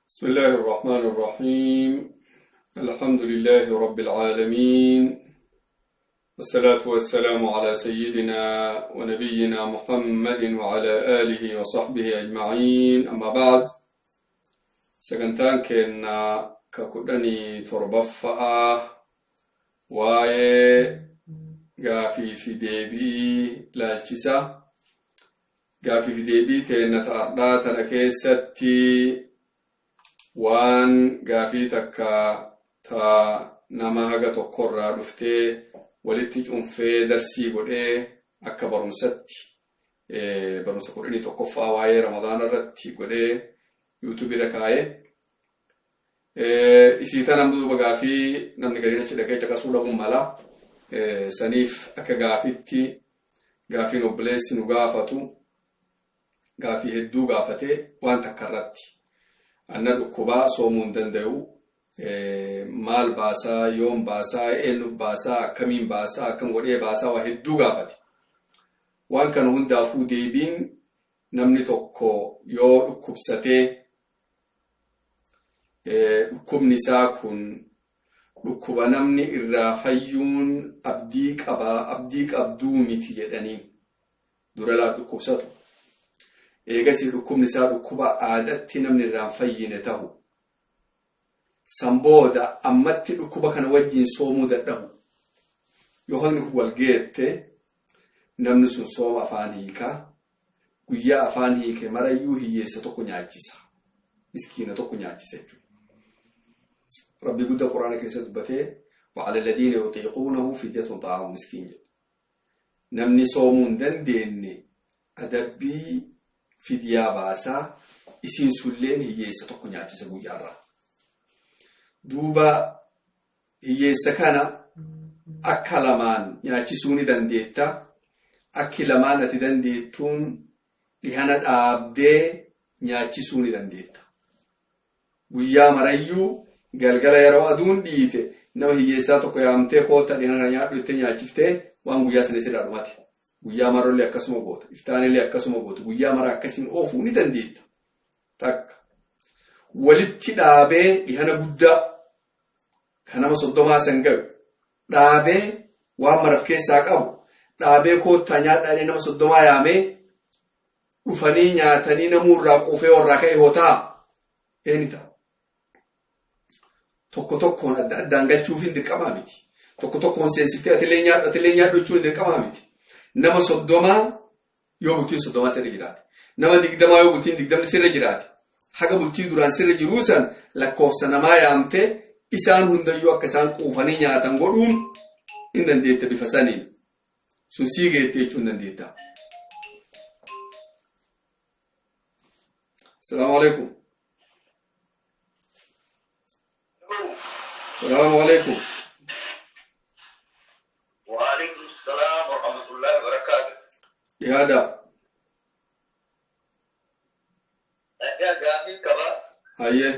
بسم الله الرحمن الرحيم. الحمد لله رب العالمين، والصلاة والسلام على سيدنا ونبينا محمد وعلى آله وصحبه أجمعين. أما بعد، sagantaan keenya ka 17ffaa waa'ee gaafii fi deebii laalchisa. Gaafii fi deebii teenna ta'ardhaa tana keessatti waan gaafii takka ta nama haga tokkorraa dhuftee walitti cunfee darsii godhee akka barumsatti barumsa 11ffaa waa'ee Ramadaana irratti godhee YouTube irra kaa'ee. Isii tana duuba gaafii namni gadiin achi dhaqee caqasuu dhabuun mala. Saniif akka gaafitti gaafiin obboleessi nu gaafatu gaafii hedduu gaafatee waan takka irratti. Anna dhukkubaa soomuu hin danda'u. Maal baasaa, yoom baasaa, eenyu baasaa, akkamiin baasaa, akkam godhee baasaa, waa hedduu gaafate. Waan kana hundaafuu deebiin namni tokko yoo dhukkubsatee dhukkubni isaa kun dhukkuba namni irraa fayyuun abdii qabaa abdii qabduu miti jedhaniin dura laa dhukkubsatu. Eegasii dhukkubni isaa dhukkuba aadatti namni irraa fayyine tahu. San booda ammatti dhukkuba kana wajjin soomuu dadhabu. Yoo haqni kun wal geette, namni sun sooma afaan hiikaa. Guyyaa afaan hiike marayyuu hiyyeessa tokko nyaachisa. Miskiina tokko nyaachisa jechuudha. Rabbi guddaa Quraana keessa dubbatee وعلى الذين يطيقونه فدية طعام مسكين jedhe. Namni soomuu hin dandeenye adabbii fidyaa baasaa, isiin sulleen hiyyeessa tokko nyaachisa guyyaarraa. Duuba hiyyeessa kana akka lamaan nyaachisuu ni dandeetta. Akki lamaan ati dandeettuun dhihana dhaabdee nyaachisuu ni dandeetta. Guyyaa marayyuu galgala yeroo aduun dhiite nama hiyyeessaa tokko yaamtee, "Koota, dhihana nyaadhu," jettee nyaachiftee waan guyyaa sana sirraa dhumate. Guyyaa marollee akkasuma goota. Iftaanillee akkasuma goota. Guyyaa mara akkasiin oofuu ni dandeetta. Takka. Walitti dhaabee dhihana guddaa kan nama 30 san gahu dhaabee, waan maraf keessaa qabu dhaabee, "Koottaa nyaadhaa," nama 30 yaamee, dhufanii nyaatanii namuu irraa quufee warraa ka'e hoo ta'a. Eeni ta'a. Tokko tokkoon adda addaan galchuuf hin dirqamaa miti. Tokko tokkoon seensiftee "Atillee nyaadhu, atillee nyaadhu" jechuun hin dirqamaa miti. Nama 30 yoo bultiin 30 sirra jiraate. Nama 20 yoo bultiin 20 sirra jiraate. Haga bultii duraan sirra jiruu san lakkoofsa namaa yaamtee isaan hundayyuu akka isaan quufanii nyaatan godhuun hin dandeette bifa saniin. Sun sii geette jechuu hin dandeetta. السلام عليكم. السلام عليكم. وعليكم السلام ورحمة الله وبركاته. Dhiyaada. Dhagaa gaafii qaba. Hayyee.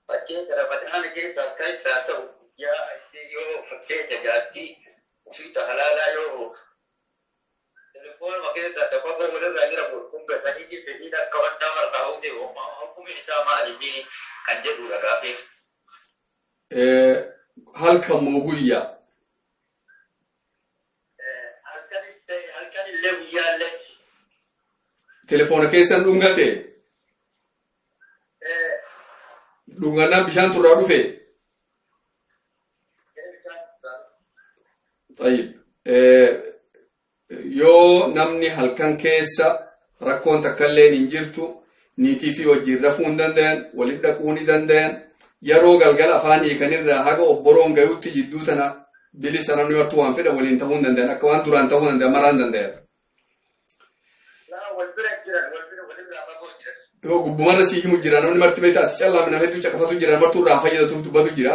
Fakkeenya Ramadaana keessa akka isaa ta'u guyyaa ishee yoo fakkeenya jaartii ofii halaalaa yoo telefoonuma keessa tokko walirraa jira dhungatanii fedhiin akka waan nama irraa ta'e hukumiin isaa maali inni kan jedhudha gaafii. Halkan moo guyyaa? Halkanis ta'e, halkan illee guyyaa illee. Telefoona keessan dhungate? Dhungannaan bishaan turraa dhufe? طيب, yoo namni halkan keessa rakkoon takkalleen hin jirtu, niitii fi wajjin rafuu hin dandayan, walit dhaquu ni dandayan, yeroo galgala afaan hiikanirraa haga obboroon gayutti jidduu tana bilisa, namni martuu waan fedha waliin ta'uu hin dandayan, akka waan duraan ta'uu dandayan maraan hin dandayan. Wal bira jiran, wal bira walirraa fagoo jiran. Yoo gubbumarra sii himu jira, namni marti beektaa ati callaa nama hedduu caqafatu jira, martuu irraa fayyadatuuf dubbatu jira.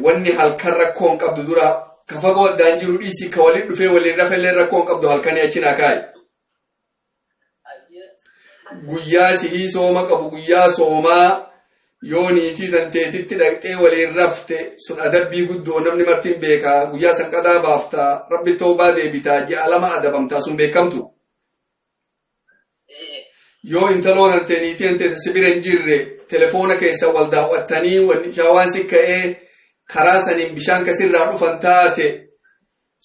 Wanni halkan rakkoon qabdu dura ka fagoo addaan jiru dhiisii, ka waliin dhufee waliin rafellee rakkoon qabdu halkanii achi naa kaa'i. Guyyaa sihii sooma qabu, guyyaa soomaa yoo niitii tanteetitti dhaqxee waliin rafte, sun adabbii guddoo namni martiin beekaa. Guyyaa san qadaa baaftaa, Rabbi toobaa deebitaa, ji'a 2 adabamtaa, sun beekamtu. Yoo intaloon hantee niitii hantee si bira hin jirre, telefoona keessa wal daawwattanii shaawaan si ka'ee karaa saniin bishaan kasirraa dhufan taate,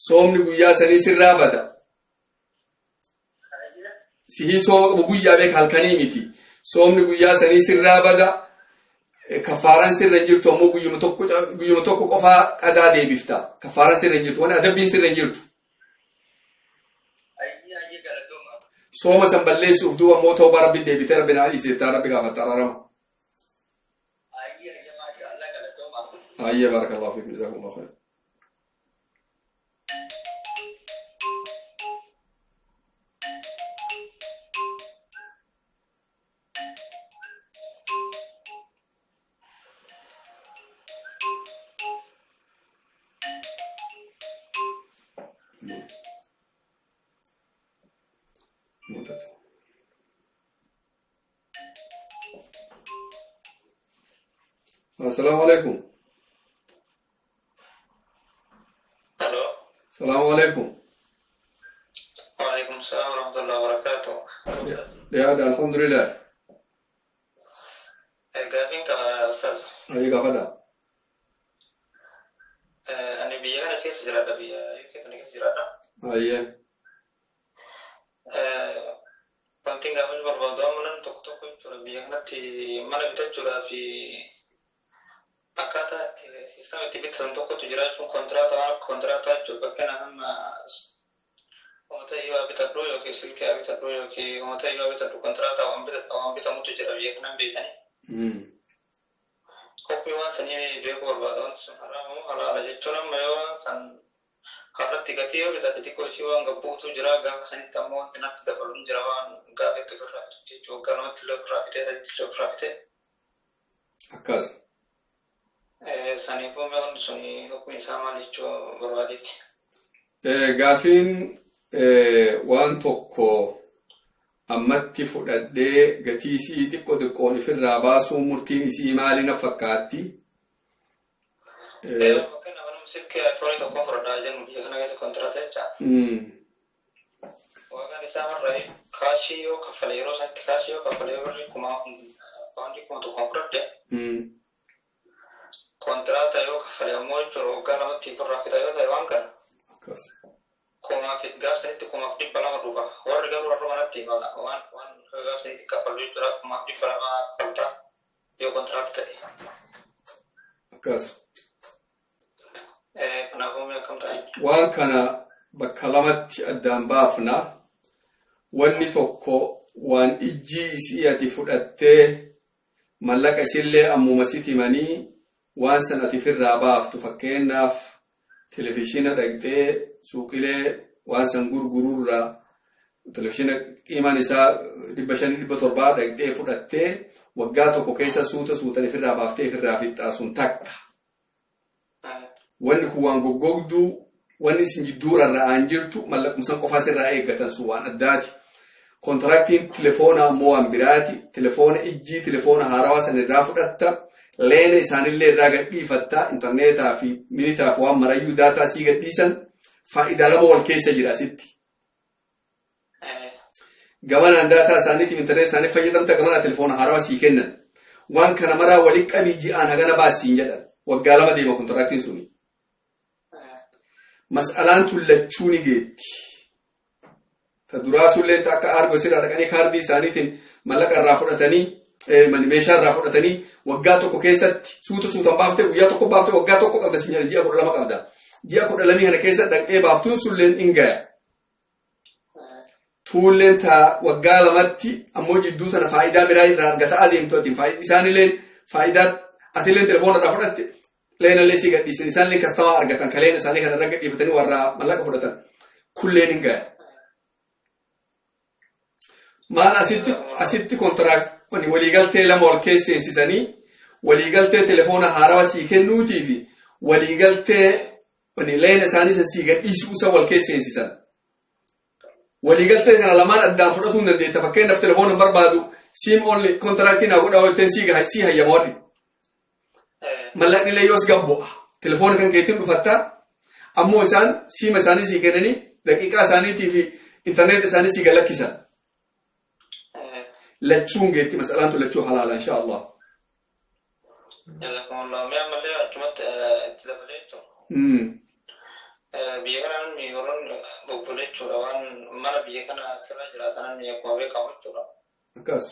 soomni guyyaa sanii sirraa bada. Sihii sooma qabu guyyaa beeka, halkanii miti. Soomni guyyaa sanii sirraa bada. Kafaaraan sirra hin jirtu, ammoo guyyuma tokko qofaa qadaa deebifta. Kafaaraan sirra hin jirtu. Wani adabbiin sirra hin jirtu. Ayyee, galatooma. Sooma san balleessuuf duuba ammoo tooba Rabbi deebitee, Rabbi naa dhiisettaa, Rabbi gaafatta araarama. Ayyee, maasha Allah, galatooma. Ayyee, barakallahu fiikum, jazakumullahu khair. Mul'atu. Assalaamu alaikum. Hello. Salaamu alaikum. Waalaikum salam warahmatullahi wabarakatuh. Dhiyaadha, alhamdulillah. Gaafiin qaba, Ustaz. Ayyee, gaafadha. Ani biyya kana keessa jiraadha, biyya UK kana keessa jiraadha. Ayyee. Wanti gaafachuu barbaadu, amma namni tokko tokko jechuudha biyya kanatti mana bitachuudhaa fi akkaataa itti system itti bitatan tokkotu jira jechuun, kontiraata, waan akka kontiraataa jechuudha. Fakkeenyaaf, amma uummata iyyuu bitadhu yookiin silkii haa bitadhu yookiin uummata iyyuu bitadhu, kontiraataa waan bitamutu jira biyya kanan beekanii. Koppii waan sanii beekuu barbaada. Wanti sun haraama moo halaala jechuun, amma yoo waan san har'atti gatii yoo bitate xiqqoo ishii waan gabbuutu jira, gaafa sanitti ammoo wanti natti dabalu hin jira, waan gaafa itti ofirraa bitu jechuudha. Waggaa 2tti illee ofirraa bitee, 3tti illee ofirraa bitee. Akkas. Saniifuu mee wanti suni hukmi isaa maal jechuu barbaadeeti? Gaafiin waan tokko ammatti fudhadhee gatii isii xiqqoo xiqqoon ifirraa baasuu murtiin isii maali na fakkaatti? Fakkeenyaaf, namni silkii iPhone tokko fudhadhaa jennu biyya kana keessa kontiraata jecha. Waaqaan isaa har'a cash yoo kaffale, yeroo sanatti cash yoo kaffale, birrii 1000, paawundii 1000 fudhadhe, kontiraata yoo kaffale ammoo jechuudha, waggaa 2tti ofirraa fixa yoo ta'e waan kana. Akkas. Kumaaf gaaf sanitti 1200 dhufa. Warri garuu har'a manatti hima, waan gaaf sanitti kaffalu jechuudha, 1200 kaffalta yoo kontiraata ta'e. Akkas. Kanaafuu mee akkam ta'a? Waan kana bakka lamatti addaan baafna. Wanni tokko waan ijji isii ati fudhattee mallaqa isillee ammuma sit himanii waan san ati ofirraa baaftu. Fakkeenyaaf, televizhiina dhaqxee suuqilee waan san gurgururraa televizhiina qiimaan isaa 500, 700 dhaqxee fudhattee waggaa tokko keessa suuta suutan ofirraa baaftee ofirraa fixxaa, sun takka. Wanni kun waan goggogduu, wanni isin jidduu rarra'aan jirtu, mallaquma san qofaa sirraa eeggatan, sun waan addaati. Kontiraaktiin telefoonaa ammoo waan biraati. Telefoona ijjii telefoona haarawaa san irraa fudhatta. Leena isaanillee irraa gadhiifatta. Intarneetaa fi minitaaf waan marayyuu data sii gadhiisan, faayidaa lama wal keessa jira asitti. Gamanaan data isaaniitiif intarneet isaanii fayyadamta, gamanaa telefoona haarawaa sii kennan. Waan kana maraa walitti qabii ji'aan hagana baasiin jedhan. Waggaa 2 deema kontiraaktiin suni. Mas'alaan tun lachuu ni geetti. Ta duraa sullee akka argo sirraa dhaqanii kaardii isaaniitiin mallaqa irraa fudhatanii, meeshaa irraa fudhatanii, waggaa tokko keessatti suuta suutan baaftee, guyyaa tokko baaftee, waggaa tokko qabda sin jedhan, ji'a 12 qabda. Ji'a 12 kana keessa dhaqxee baaftuun sulleen in gaya. Tuulleen ta waggaa 2tti ammoo jidduu tana faayidaa biraa irraa argataa adeemtu, ati isaanilleen faayidaa, atilleen telefoona irraa fudhatte, leenallee sii gadhiisan, isaanillee customer argatan, kaleen isaanii kana irra gadhiifatanii warra mallaqa fudhatan, kulleen hin gaya. Maal asitti contract waliigaltee lama wal keessa seensisanii, waliigaltee telefoona haarawaa sii kennuutii fi waliigaltee leena isaanii san sii gadhiisuu isa wal keessa seensisan. Waliigaltee kana lamaan addaan fudhatuu hin dandeetta. Fakkeenyaaf, telefoona hin barbaadu, SIM only kontiraaktii naa godhaa walitti sii hayyama warri. Mallaqni illee yoos gabbu'a. Telefoona kan keetiin dhufatta. Ammoo isaan siima isaanii sii kennanii daqiiqaa isaaniitii fi intarneet isaanii sii galakkisan. Lachuun geetti masalaan tun lachuu halaala insha Allah. Jazakumullah. Mee ammallee achumatti itti dabalee jechuudha. Biyya kana namni warroonni bobbolee jechuudha waan mana biyya kana irra jiraatan namni akkuma beekamu jechuudha. Akkas.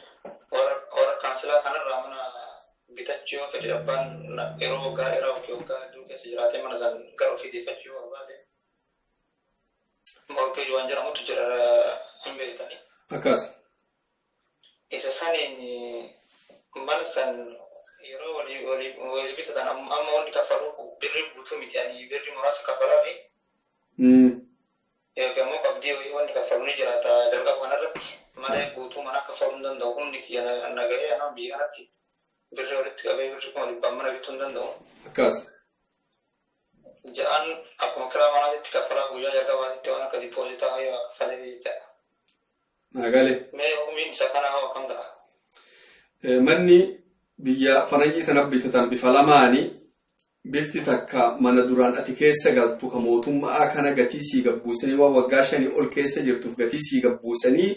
Warra kaansilaa kanarraa mana bitachuu yoo fedhe abbaan yeroo waggaa dheeraa yookiin waggaa hedduu keessa jiraatee mana san gara ofii deeffachuu yoo barbaade morgeejii waan jedhamutu jira hin beektanii. Akkas. Isa saniin mana san yeroo walii bitatan amma wanni kaffalu birri guutuu miti ani birri muraasa kaffalaa fi yookiin immoo qabdii wayii wanni kaffalu ni jiraata jalqaba kanarratti malee guutuu mana kaffaluu hin danda'u humni kiyya nagahee anaa biyya kanatti birri walitti qabee birri 100,000 mana bituu hin danda'u. Akkas. Ja'aan akkuma kiraa manaatitti kaffalaa guyyaa jalqabaatitti waan akka dippoozitaa wayii waa kaffalee jechaadha. Nagalee. Mee hukumiin isa kanaa hoo akkam ta'a? Manni biyya faranjii tana bitatan bifa lamaani bifti takka mana duraan ati keessa galtu ka mootummaa kana gatii sii gabbuusanii waan waggaa 5 ol keessa jirtuuf gatii sii gabbuusanii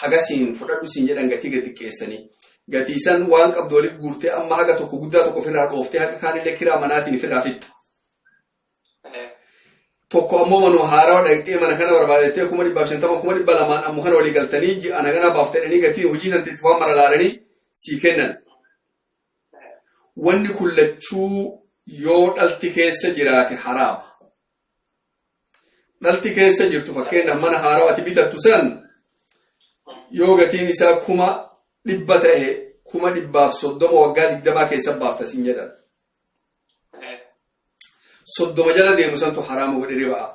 haga siin fudhadhu siin jedhan gatii gadi xiqqeessanii. Gatii san waan qabdu waliif guurtee amma haga tokko guddaa tokko ofirraa dhooftee haga kaanillee kiraa manaatiin ofirraa fixxa. Tokko ammoo manuma haarawaa dhaqxee mana kana barbaadettee 150,000 200,000 ammoo kana walii galtanii ji'ana kana baaftanii gatii hojii san itti waan mara laalanii sii kennan. Wanni kun lachuu yoo dhalti keessa jiraate haraama. Dhalti keessa jirtu fakkeenyaaf mana haarawaa ati bitattu san yoo gatiin isaa 100,000 ta'e 130,000 waggaa 20 keessa baafta siin jedhan. 30 jala deemu santu haraama godhe riba'a.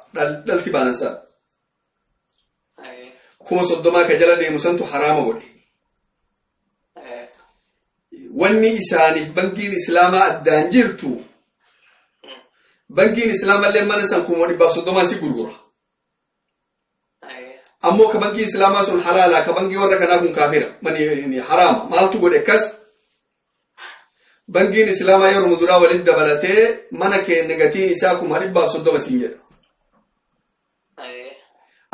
Dhalti baanan san. 30,000 ka jala deemu santu haraama godhe. Wanni isaaniif bankiin islaamaa addaan jirtu bankiin islaamallee mana san 130,000 si gurgura. Ammoo ka bankii islaamaa sun halaalaa ka bankii warra kanaa kun kaafira mani haraama maaltu godhe akkas bankiin islaamaa yeroo muduraa walitti dabalatee mana keenya gatiin isaa 130,000 siin jedha.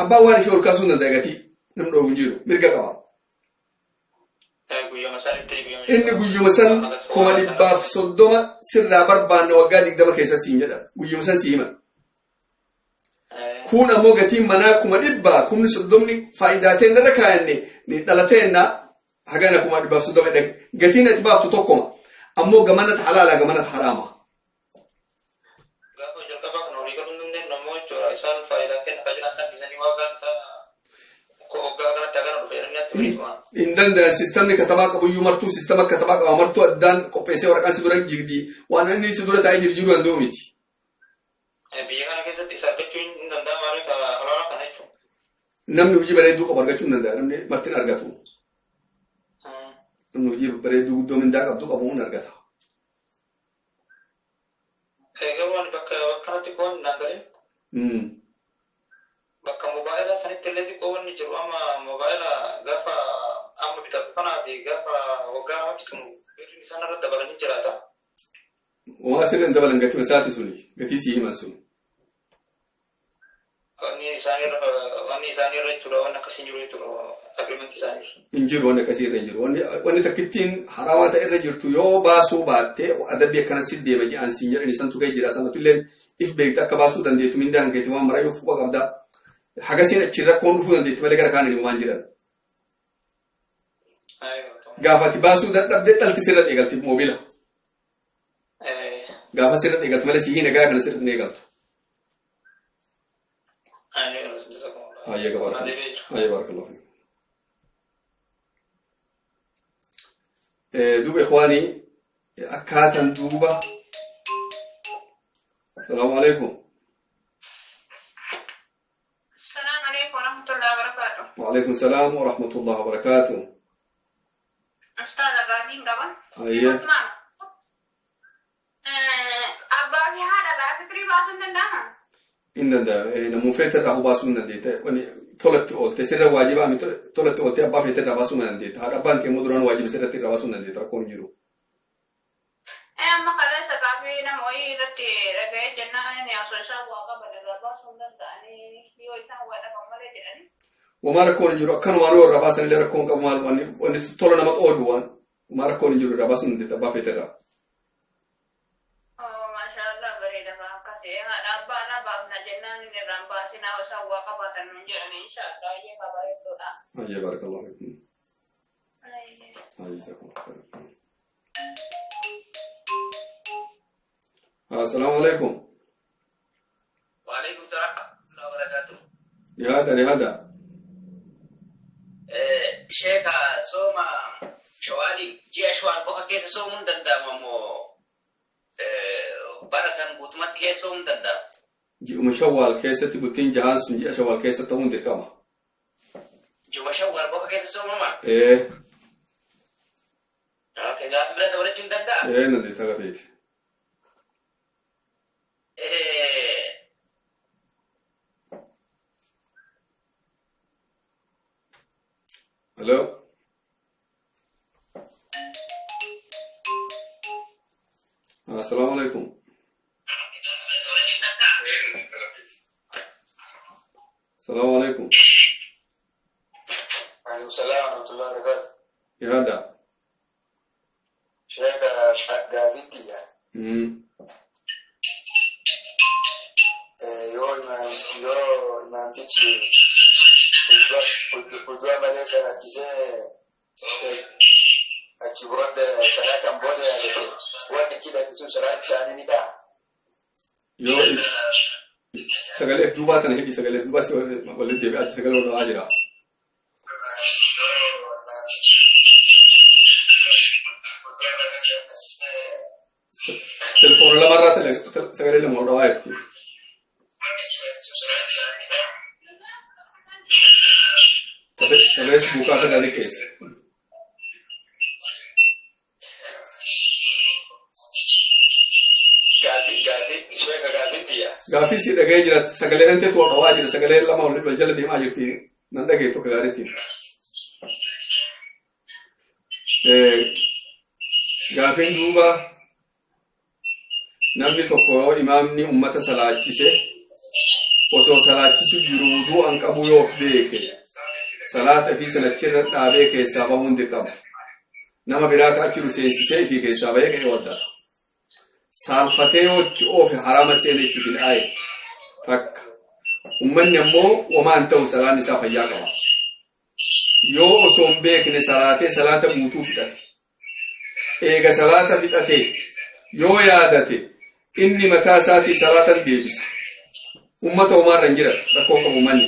Abbaan waan ishee ol kaasuu hin danda'a gatii namni dhoobu hin jiru mirga qaba. Inni guyyuma san 130,000 sirraa barbaanna waggaa 20 keessa siin jedhan guyyuma san si himan. Kun ammoo gatiin manaa 100,000 30,000 faayidaa ta'e irra kaayanne ni dhalateenna hagana 130,000 gatiin ati baaftu tokkoma ammoo gamanat halaalaa gamanat haraama. Gaafa jalqabaa kana walii galuu hin dandeenyu ammoo jechuudha isaan faayidaa kenna kan jiran isaan dhiisanii waggaan isaa waggaa kanatti hagana dhufe jedhanii natti waliituma. Hin danda'an sistamni katabaa qabuyyuu martuu sistama katabaa qaba martuu addaan qopheessee waraqaan si dura jigdi waan inni si dura taa'ee jirjiiruu danda'u miti. Biyya kana keessatti isa argachuu hin danda'amu halaala kana jechuudha. Namni hojii bareedduu qabu argachuu hin danda'a namni martin argatu. Namni hojii bareedduu guddoo mindaa qabdu qabu hin argata. Garuu ani bakka kanatti qoon naan galee bakka mobaayilaa sanitti illee xiqqoo wanni jiru amma mobaayila gaafa amma bitatu kanaa fi gaafa waggaa namatti xumuru birriin isaan irra dabalanii jiraata. Waa asirra hin dabalan gatii isaati suni gatii sii himan sun. Wanni isaanirra jechuudha wanni akkasii hin jiru jechuudha agriimentii isaanirra. Hin jiru wanni akkasii irra hin jiru. Wanni takkittiin haramaa ta'e irra jirtu yoo baasuu baatte adabbii akkana si deema jedhan siin jedhan isantu kee jira sanatu illee if beekte akka baasuu dandeettu mindaa kan keetti waan mara yoo fuqa qabda. Hagasiin achi rakkoon dhufuu dandeetti malee gara kaaniin waan jiran. Gaafa ati baasuu dadhabde dhalti sirra eegalti moobila. Gaafa sirra eegalti malee sii nagaa kana sirra eegaltu. Hayyee barakallahu fiik. Duuba ikhwaanii akkaataan duuba. Salaamu alaikum. Assalamu alaikum warahmatullahi wabarakatuh. Wa alaikum salaam wa rahmatullahi wa barakatuh. Ustaaza gaafiin qaba. Hayyee. Abbaa fi haadha irraa fikirii baasuun danda'amaa? Hin danda'a. Namuu feete irraa baasuu hin dandeette. Wanni tolatti oolte sirra waajibaa miti tolatti oolte abbaa feete irraa baasuu hin dandeette. Haadha abbaan kee immoo duraan waajiba sirratti irraa baasuu hin dandeette rakkoon hin jiru. Amma kaleessa gaafii nama wayii irratti dhaga'ee jennaan inni osoo isaan waa qaban irraa baasuu hin danda'anii yoo isaan waa dhaban malee jedhanii. Wamaa rakkoon hin jiru akkanumaan yoo irraa baasan illee rakkoon qabu maal wanni tola nama oolu waan wamaa rakkoon hin jiru irraa baasuun hin abbaa feete irraa. Maashaallah bareeda akkasii haadha abbaa irraa baafna jennaan inni irraan baasinaa isaan waa qabaatan nuun jedhani inshaallah ayyee ka bareedduudha. Ayyee barakallahu fiikum. Ayyee jazakumullahu khairan. Assalaamu alaikum. Waalaikum salaam wa barakatuh. Dhiyaadha dhiyaadha. Sheeka sooma shawaalii ji'a shawaal qofa keessa soomuun danda'ama moo bara san guutumatti keessa soomuun danda'ama? Ji'uma shawaal keessatti bultiin jahaan sun ji'a shawaal keessa ta'uun dirqama. Ji'uma shawaal qofa keessa soomama? Ee. Okay, gaafa bira dabalachuu hin danda'a? Ee nan deetta gafeeti. Hello. Assalamu alaikum. Assalamu alaikum. Waalaikum salaam wa rahmatullahi wa barakatuh. Yaada. Sheeka gaafitti yaa. Yoo imaamtichi udua malee salaachisee achi booda salaatan booda yaadate wanti cidhate sun salaati isaanii ni ta'a. Yoo sagaleef duubaa tana hidhi sagaleef duubaa si walitti deebi'aa achi sagalee wal dhawaa jira. Telefoona lamarraa sagalee lama wal dhawaa jirti. Feesbuukaa kana liqeesse. Gaaffii si dhaga'ee jira sagalee kan teetu wal dhawaa jira sagalee lama wal jala deemaa jirti nan dhaga'e tokko gaariitti. Gaaffiin duuba namni tokko yoo imaamni ummata salaachise osoo salaachisu jiru wudu'an qabu yoo of beeke salaata fi sanachirra dhaabee keessaa bahuun dirqama. Nama biraa ka achi seensisee fi keessaa bahee ka'ee waddata. Saalfatee yoo itti oofe haraama seene jechuun hin aaye takka. Ummanni ammoo wamaa hin ta'u salaan isaa fayyaa qaba. Yoo osoo hin beekne salaatee salaata guutuu fixate. Eega salaata fixate yoo yaadate inni mataa isaatii salaatan deebisa. Ummata homaarra hin jiran rakkoo qabu ummanni.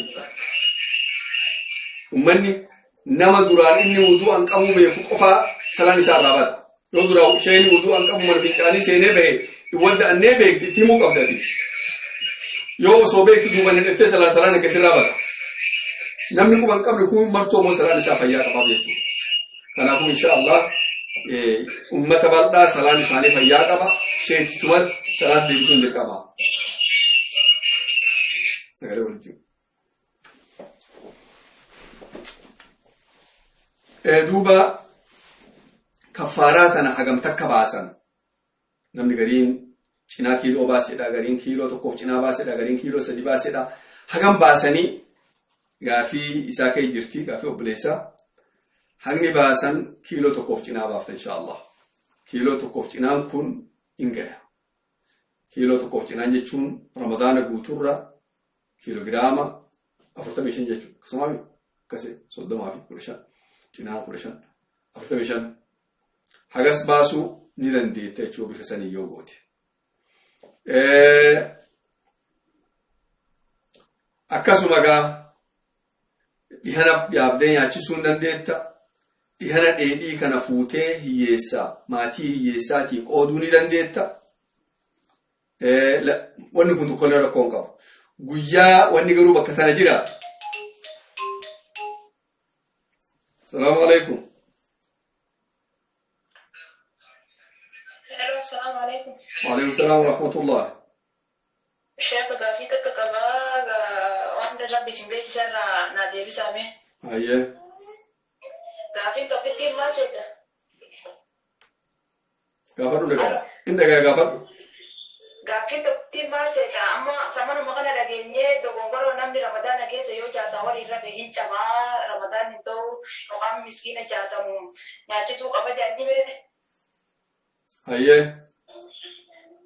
Ummanni nama duraan inni wudu'an qabu beeku qofaa salaan isaa irraa bada. Yoo duraa isheen wudu'an qabu mana fincaanii seenee bahe wadda annee beekti itti himuu qabdati. Yoo osoo beektu duuban hidhattee salaan salaan akkasirraa bada. Namni quba hin qabne kun martoo immoo salaan isaa fayyaa qabaaf jechuudha. Kanaafuu insha Allah ummata bal'aa salaan isaanii fayyaa qaba. Sheetichumatti salaat deebisuun dirqama. Sagalee walitti. Duuba kaffaaraa tana hagam takka baasan namni gariin cinaa kiiloo baasedha gariin kiiloo tokkoof cinaa baasedha gariin kiiloo sadi baasedha hagam baasanii gaafii isaa kee jirti gaafii obboleessaa hagni baasan kiiloo tokkoof cinaa baafta insha Allah kiiloo tokkoof cinaan kun hin gaya kiiloo tokkoof cinaan jechuun ramadaana guutuurra kiiloogiraama 45 jechuudha akkasuma akkasii 30 fi 15 cinaan 15 45 hagas baasuu ni dandeetta jechuu bifa sanii yoo goote. Akkasuma gaa dhihana yaabdee nyaachisuu hin dandeetta. Dhihana dheedhii kana fuutee hiyyeessaa maatii hiyyeessaatii qooduu ni dandeetta. Wanni kun tokkollee rakkoo hin qabu. Guyyaa wanni garuu bakka tana jira. Salaamu alaikum. Hello, assalamu alaikum. Waalaikum salaam wa rahmatullah. Sheekh gaafii takka qabaa waan rabbi isin beeksisarraa naa deebisaame. Hayyee. Gaafiin tokkittiin maal jedha? Gaafadhu dhagaya. Hin dhagaya gaafadhu. Gaaffii tokkotti maal seeta amma samanuma kana dhageenyee dogongoroo namni ramadaana keessa yoo jaarsaa waliin rafe hin cabaa ramadaan hin ta'u yookaan miskiina jaatamu nyaachisuu qaba jaanni beekte. Hayyee.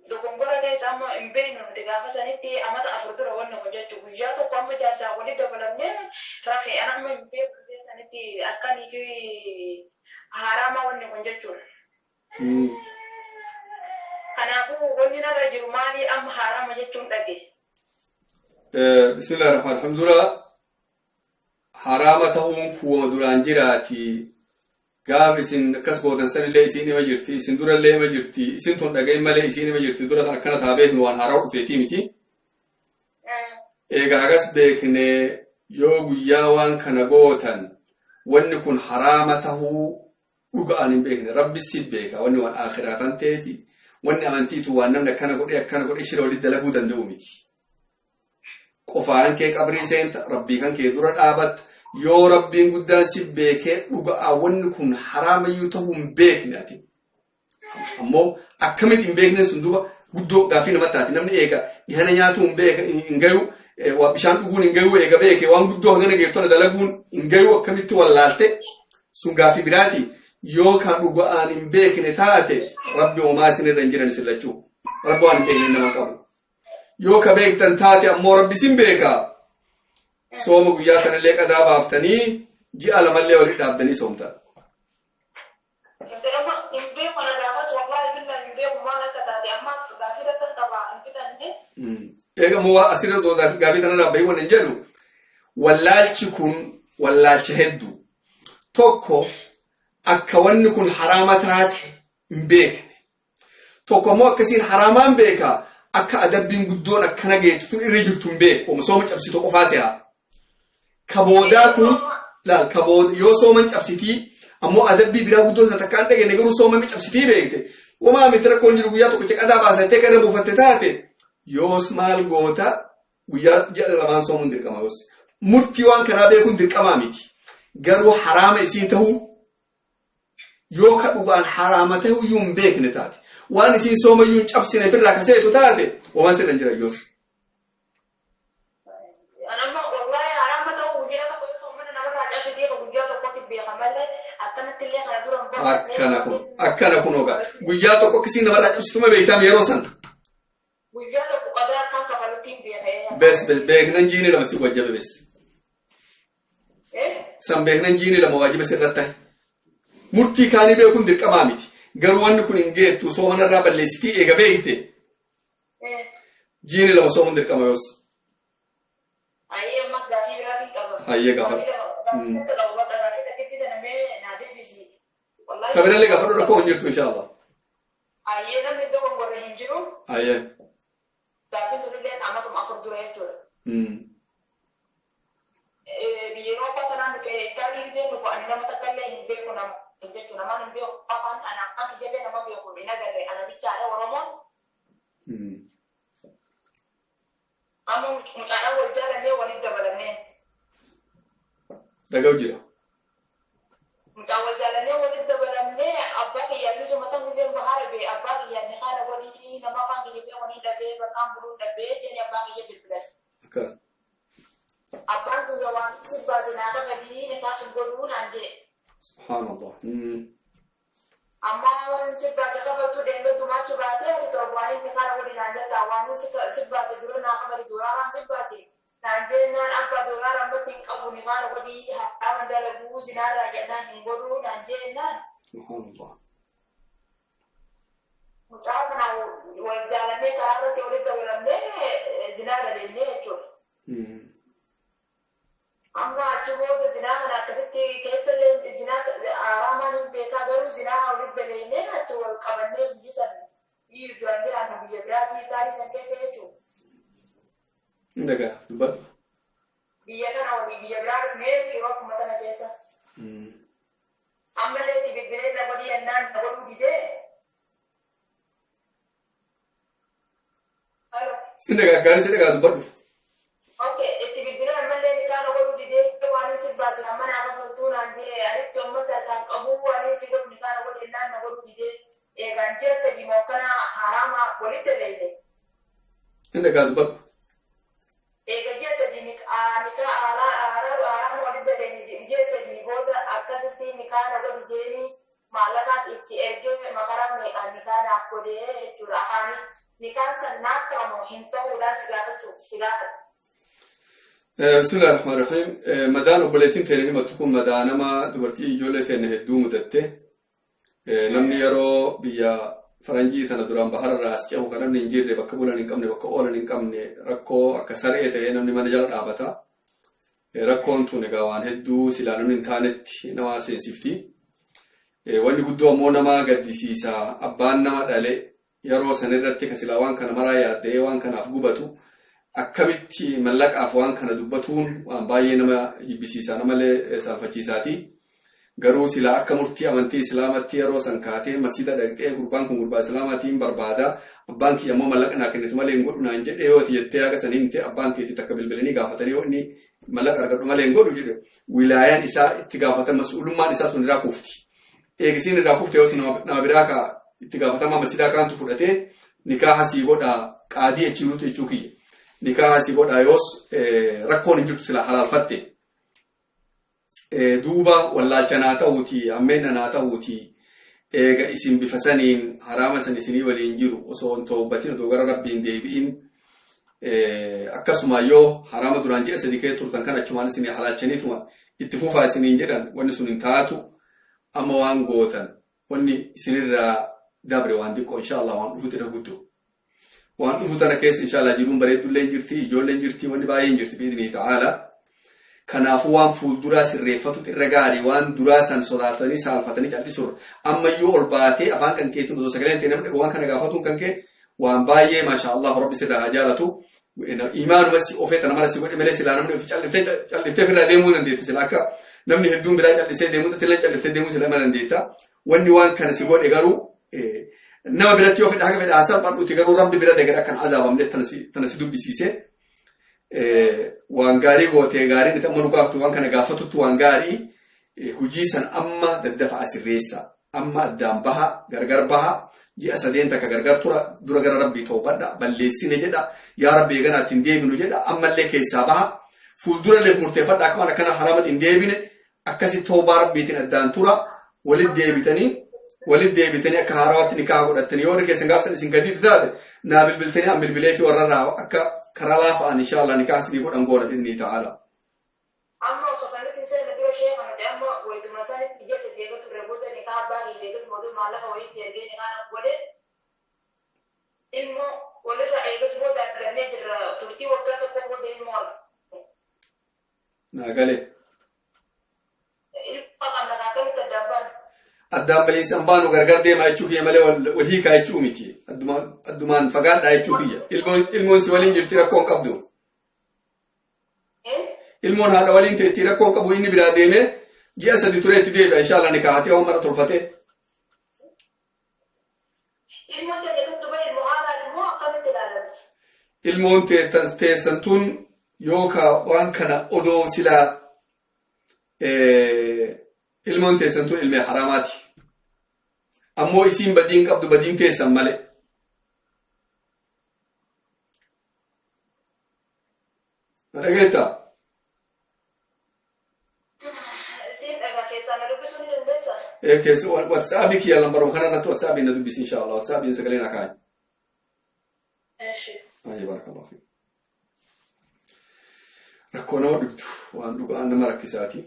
Dogongora keessa amma hin beeknu nuti gaafa sanitti amata 4 dura wanna kun jechuun guyyaa tokko amma jaarsaa waliin dabalamnee rafe ana amma hin beeknu sanitti akkanii fi haaraamaa wanni kun jechuudha. Kanaafuu wanni narra jiru maali amma haraama jechuun dhage. Bismillaahi rahmaan rahiim. Dura haraama ta'uun kuuma duraan jiraati. Gaaf isin akkas gootan sanillee isiin ima jirti, isin durallee ima jirti, isin tun dhagahin malee isiin ima jirti. Dura kan akkana taa beeknu waan haaraa dhufeetii miti. Egaa hagas beekne yoo guyyaa waan kana gootan wanni kun haraama tahuu dhuga'aan hin beekne. Rabbi si beeka wanni waan akhiraa kan ta'eeti. Wanni amantiitu waan namni akkana godhee shira walitti dalaguu danda'u miti. Qofaan kee qabrii seenta, rabbii kan kee dura dhaabatta. Yoo rabbiin guddaan si beekee dhuga'aa wanni kun haraamayyuu ta'uu hin beekne ati. Ammoo akkamitti hin beekne sun duuba guddoo gaaffii namatti taati. Namni eega dhihana nyaatuu hin beeka hin gayu, bishaan dhuguun hin gayu eega beeke waan guddoo hagana geettona dalaguun hin gayu akkamitti wallaalte sun gaaffii biraati. Yoo kan dhuga'aan hin beekne taate rabbi homaa isinirra hin jiran isin lachuu. Rabbi waan hin beekne nama qabu. Yoo ka beektan taate ammoo rabbi isin beeka. Sooma guyyaa sanallee qadaa baaftanii ji'a lamallee walitti dhaabdanii soomtan. Hin beeku na gaafas wallaahi billahi hin beeku maal akka taate ammas gaaffii takkan qaba hin fixanne. Eega ammoo asirra gaaffii tana dhaabbayii waan hin jedhu wallaalchi kun wallaalcha hedduu. Tokko akka wanni kun haraama taate hin beekne. Tokko ammoo akkasiin haraamaan beeka akka adabbiin guddoon akkana geettu tun irra jirtu hin beeku. Sooma cabsitu qofaa se'a. Ka boodaa kun laal ka booda yoo sooman cabsitii ammoo adabbii biraa guddoo sana takkaan dhageenye garuu soomami cabsitii beekte. Homaa miti rakkoon jiru guyyaa tokkicha qadaa baasattee kan irra buufatte taate yoos maal goota guyyaa ji'a lamaan soomuun dirqama yoos. Murtii waan kanaa beekuun dirqamaa miti. Garuu haraama isiin tahuu yoo ka dhugaan haraama ta'uu iyyuu hin beekne taate waan isiin sooma iyyuu hin cabsine ofirraa kaseetu taate homaa sirra hin jiran yoos. Anamma wallahi haraama ta'uu guyyaa tokko yoo soomana namarraa cabsitee guyyaa tokkotti beeka malee akkanatti illee kana dura hin Akkana kun ogaa guyyaa tokko akkasiin namarraa cabsituma beektaam yeroo sana. Guyyaa tokko qadaa akkaan kafalutti hin beekee. Bes bes beeknan jiini lama si wajjabe bes. San beeknan jiini lama waajiba sirratti ta'e. Murtii kaanii beekuun dirqamaa miti. Garuu wanni kun hin geettu soomanarraa balleessitii eega beekte. Jiini lama soomuun dirqama yoos. Ayyee ammas gaaffii biraatiin qaba. Hayyee gaafa. Gaaffii qaba bakka gaaffii takkitti sana mee naa deebisi. Kabirallee gaafadhu rakkoo hin jirtu inshaAllah. Ayyee namni dogongorre hin jiru. Hayyee. Gaaffiin tunillee amatuma 4 dura jechuudha. Biyya Awurooppaa tanaan dhufe Itaalii gisee dhufu ani nama takka illee hin beeku nama jechuudha. Namaan hin beeku afaan ana afaan kiyyallee nama beeku hin agarre ana bichaadha Oromoon. Amma mucaadhaan wal jaalannee walitti dabalannee. Dhaga'u jira. Mucaan wal jaalannee walitti dabalamnee abbaa kiyyaan isuma san giseen bahaara bee abbaa kiyyaan ni haala godhii nama afaan kiyya beeku ni dhabee bakkaan buluun dhabee jedhee abbaa kiyya bilbilan. Abbaan kiyya waan si baase naa kafalii ni kaasin godhuu naan jedhe. Subhaanallah. Amma waan si baase kafaltuu deemee dumaachi baatee ati torbaan inni kana godhi naan jedha waan si baase dura naa kafali doolaaraan si baase naan jennaan abbaa doolaara ammatti hin qabu ni kana godhii haraama dalaguu zinaarraa jennaan hin godhuu naan jennaan. Subhaanallah. Mucaa kana wal jaalannee karaa irratti walitti dabalamnee zinaa daleennee jechuudha. Amma achi booda zinaa kana akkasitti keessallee zinaa haraamaan hin beekaa garuu zinaa walitti daleennee achi wal qabannee biyyi san biyyi duraan jiraannu biyya biraatii Itaalii san keessa jechuudha. Hin dhagaa dubbadhu. Biyya kana walii biyya biraa dhufnee yeroo akkuma tana keessa. Ammallee itti bilbilee na godhii ennaan na godhuu didee. Sin dhagaa gaarii si dhagaa dubbadhu. Okay, itti bilbilee ammallee ni kaana godhuu didee waan si baase amma naa kafaltuu naan jee arichi ummata harkaan qabu waan si godhu ni kaana godhu ennaan na godhuu didee eegaan ji'a 3 moo akkana haraama walitti daleeyne. Inni dhagaa dubbadhu. Eega ji'a sadii nikaa haaraa walitti daleenye ji'a sadii booda akkasitti nikaa na godhi jeeni maallaqaas itti ergee makaraa meeqaan nikaa naaf godhee jechuudha. Afaanii nikaan san naaf ta'amu hin ta'uudhaan si gaafachuuf si gaafata. Bismillaahi Rahmaani Rahiim. Madaan obboleettiin teenya himattu kun madaa nama dubartii ijoollee teenya hedduu mudatte. Namni yeroo biyya faranjii tana duraan bahararraa as cehu kan namni hin jirre bakka bulan hin qabne bakka oolan hin qabne rakkoo akka saree ta'ee namni mana jala dhaabata. Rakkoon tun egaa waan hedduu silaa namni hin taanetti nama seensifti. Wanni guddoo ammoo nama gaddisiisa abbaan nama dhale yeroo san irratti ka silaa waan kana maraa yaaddee waan kanaaf gubatu akkamitti mallaqaaf waan kana dubbatuun waan baay'ee nama jibbisiisa namallee saalfachiisaati. Garuu silaa akka murtii amantii islaamatti yeroo san kaatee masjida dhaqxee gurbaan kun gurbaa islaamaatiin barbaada abbaan kiyya ammoo mallaqa naa kennitu malee hin godhu naan jedhee yoo jettee haga san himte abbaan keetii takka bilbilanii gaafatanii yoo inni mallaqa argadhu malee hin godhu jedhe wilaayaan isaa itti gaafatan mas'uulummaan isaa sun irraa kufti. Eegisiin irraa kufte yoo nama biraa ka itti gaafatamaa masjidaa kaantu fudhatee nikaaha sii godhaa qaadii achiiruutu jechuu kiyya. Nikaaha sii godhaa yoos rakkoon hin jirtu silaa halaalfatte. Duuba wallaalcha naa ta'uuti hammeenna naa ta'uuti eega isin bifa saniin haraama san isinii waliin jiru osoo hin tawbatin odoo gara rabbiin deebi'in akkasuma yoo haraama duraan ji'a sadii kee turtan kan achumaan isinii halaalchaniituma itti fufaa isiniin jedhan wanni sun hin taatu amma waan gootan wanni isinirraa dabre waan xiqqoo insha Allah waan dhufutu irra guddoo waan dhufu tana keessa insha Allah jiruun bareeddullee jirti ijoolleen jirti wanni baay'een jirti bi'idhnii ta'aala. Kanaafuu waan fuulduraa sirreeffatutu irra gaarii waan duraa san sodaatanii saalfatanii callisuurra ammayyuu ol baatee afaan kan keetiin osoo sagaleen ta'e namni waan kana gaafatuun kan kee waan baay'ee maasha Allah rabbi sirraa haa jaalatu. Imaanuma si ofee tana mara si godhe malee silaa namni ofi calliftee calliftee ofirraa deemuu dandeetta sila akka namni hedduun biraa callisee deemuu tillee calliftee deemuu sila ima dandeetta. Wanni waan kana si godhe garuu nama biratti yoo fedha haga fedha salphadhuuti garuu rabbi bira deegara akkan azaabamne tana si dubbisiise. Waan gaarii gootee gaariin itti amma nu gaafatu waan kana gaafatutti waan gaarii hujii san amma daddafa asirreessa amma addaan baha gargar baha ji'a sadeen takka gargar tura dura gara rabbii toobadha balleessine jedha yaa rabbi eeganaa ittiin deebinu jedha ammallee keessaa baha fuuldurallee murteeffadha akka waan akkana haraamatti hin deebine akkasi toobaa rabbiitiin addaan tura walit deebitanii akka haarawaatti nikaa godhattanii yoo warri keessan gaafsan isin gadiitti taate naa bilbiltanii an bilbilee fi warra irraa akka karaa laafa'an insha Allah nikaa isinii godhan goona bi'idhnii ta'ala. Amma osoo sanitti hin seenne dura sheeka nuti amma wayituma sanitti ji'a sadii eega turre booda nikaa abbaa kiyya eegas mootummaa maallaqa wayiitti ergee nikaa naaf godhe ilmoo walirra eegas booda argannee jirra turtii waggaa tokko booda ilmoo arganne. Naa galee. Ilmoo qabna kan akkamitti addaan baanu? Addaan bahiinsa baanu gargar deemaa jechuu kiyya malee wal hiikaa jechuu miti. Addumaan fagaadhaa jechuu kiyya. Ilmoon si waliin jirti rakkoo hin qabdu. Ilmoon haadha waliin teettii rakkoo hin qabu inni biraa deemee ji'a sadi turee itti deebi'a insha Allah nikaahatee waan mara tolfatee. Ilmoon teessattu bahe ilmoo haadhaan immoo akkamitti ilaalamti? Ilmoon teessan tun yookaan waan kana odoo silaa ilmoon teessan tun ilmee haraamaati. Ammoo isiin badiin qabdu badiin teessan malee. Na dhageettaa? Isiin dhagaa keessaa na dubbisuu ni dandeessaa? Keessa WhatsAppii kiyya lambaruma kana irratti WhatsAppiin na dubbisi insha Allah WhatsAppiin sagalee na kaayi. Eshi. Ayi barakallahu fiik. Rakkoo nama dhibdu waan dhugaan nama rakkisaati.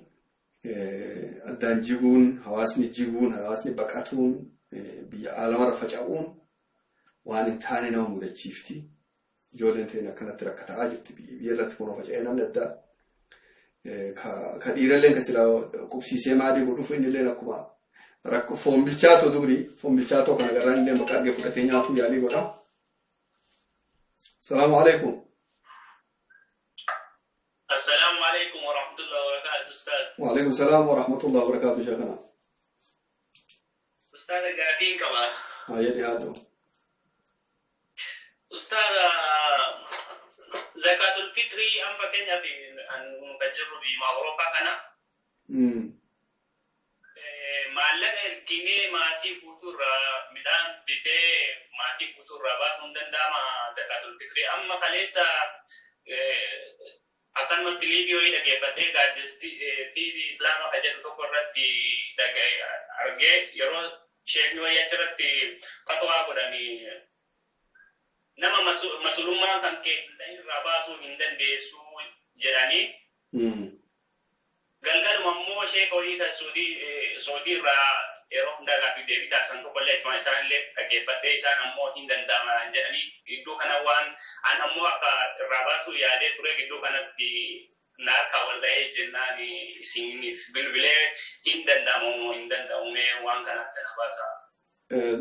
Addaan jiguun, hawaasni jiguun, hawaasni baqatuun, biyya aalamarra faca'uun waan hin taane nama mudachiifti. Ijoolleen teenya akkanatti rakkataa jirti biyya irratti kunoo faca'ee namni addaa. Ka dhiiralleen ka silaa qubsiisee maalii godhuuf innilleen akkuma rakkoo foon bilchaatoo dubri foon bilchaatoo kana garaan illee bakka argee fudhatee nyaatuu yaalii godha. Salaamu alaikum. السلام عليكم ورحمة الله وبركاته أستاذ. وعليكم السلام ورحمة الله وبركاته شيخنا. أستاذ قاعدين كما. هيا هذا. أستاذ زكاة الفطر أم فكنا في أن نفجر بمعروفة أنا. Maallaqa Erginee maatii guutuurraa midhaan bitee maatii guutuurraa baasuun danda'ama zakaatul fitrii. Amma kaleessa akkanumatti liivii wayii dhageeffadhee gaaddistii TV Islaamaa kan jedhu tokko irratti argee yeroo sheekni wayii achirratti fatwaa godhanii nama masulummaa kan kee irraa baasuu hin dandeessu jedhanii. Galgaluma immoo sheeka wayii kan Suudii irraa yeroo hundaa gaaffii deebii taasisan tokkollee achuma isaanillee dhaggeeffadhee isaan ammoo hin danda'ama jedhanii gidduu kana waan an ammoo akka irraa baasuu yaadee ture gidduu kanatti naakka wal dha'ee jennaan isiniif bilbilee hin danda'amu moo hin danda'amu mee waan kana akkana baasaa.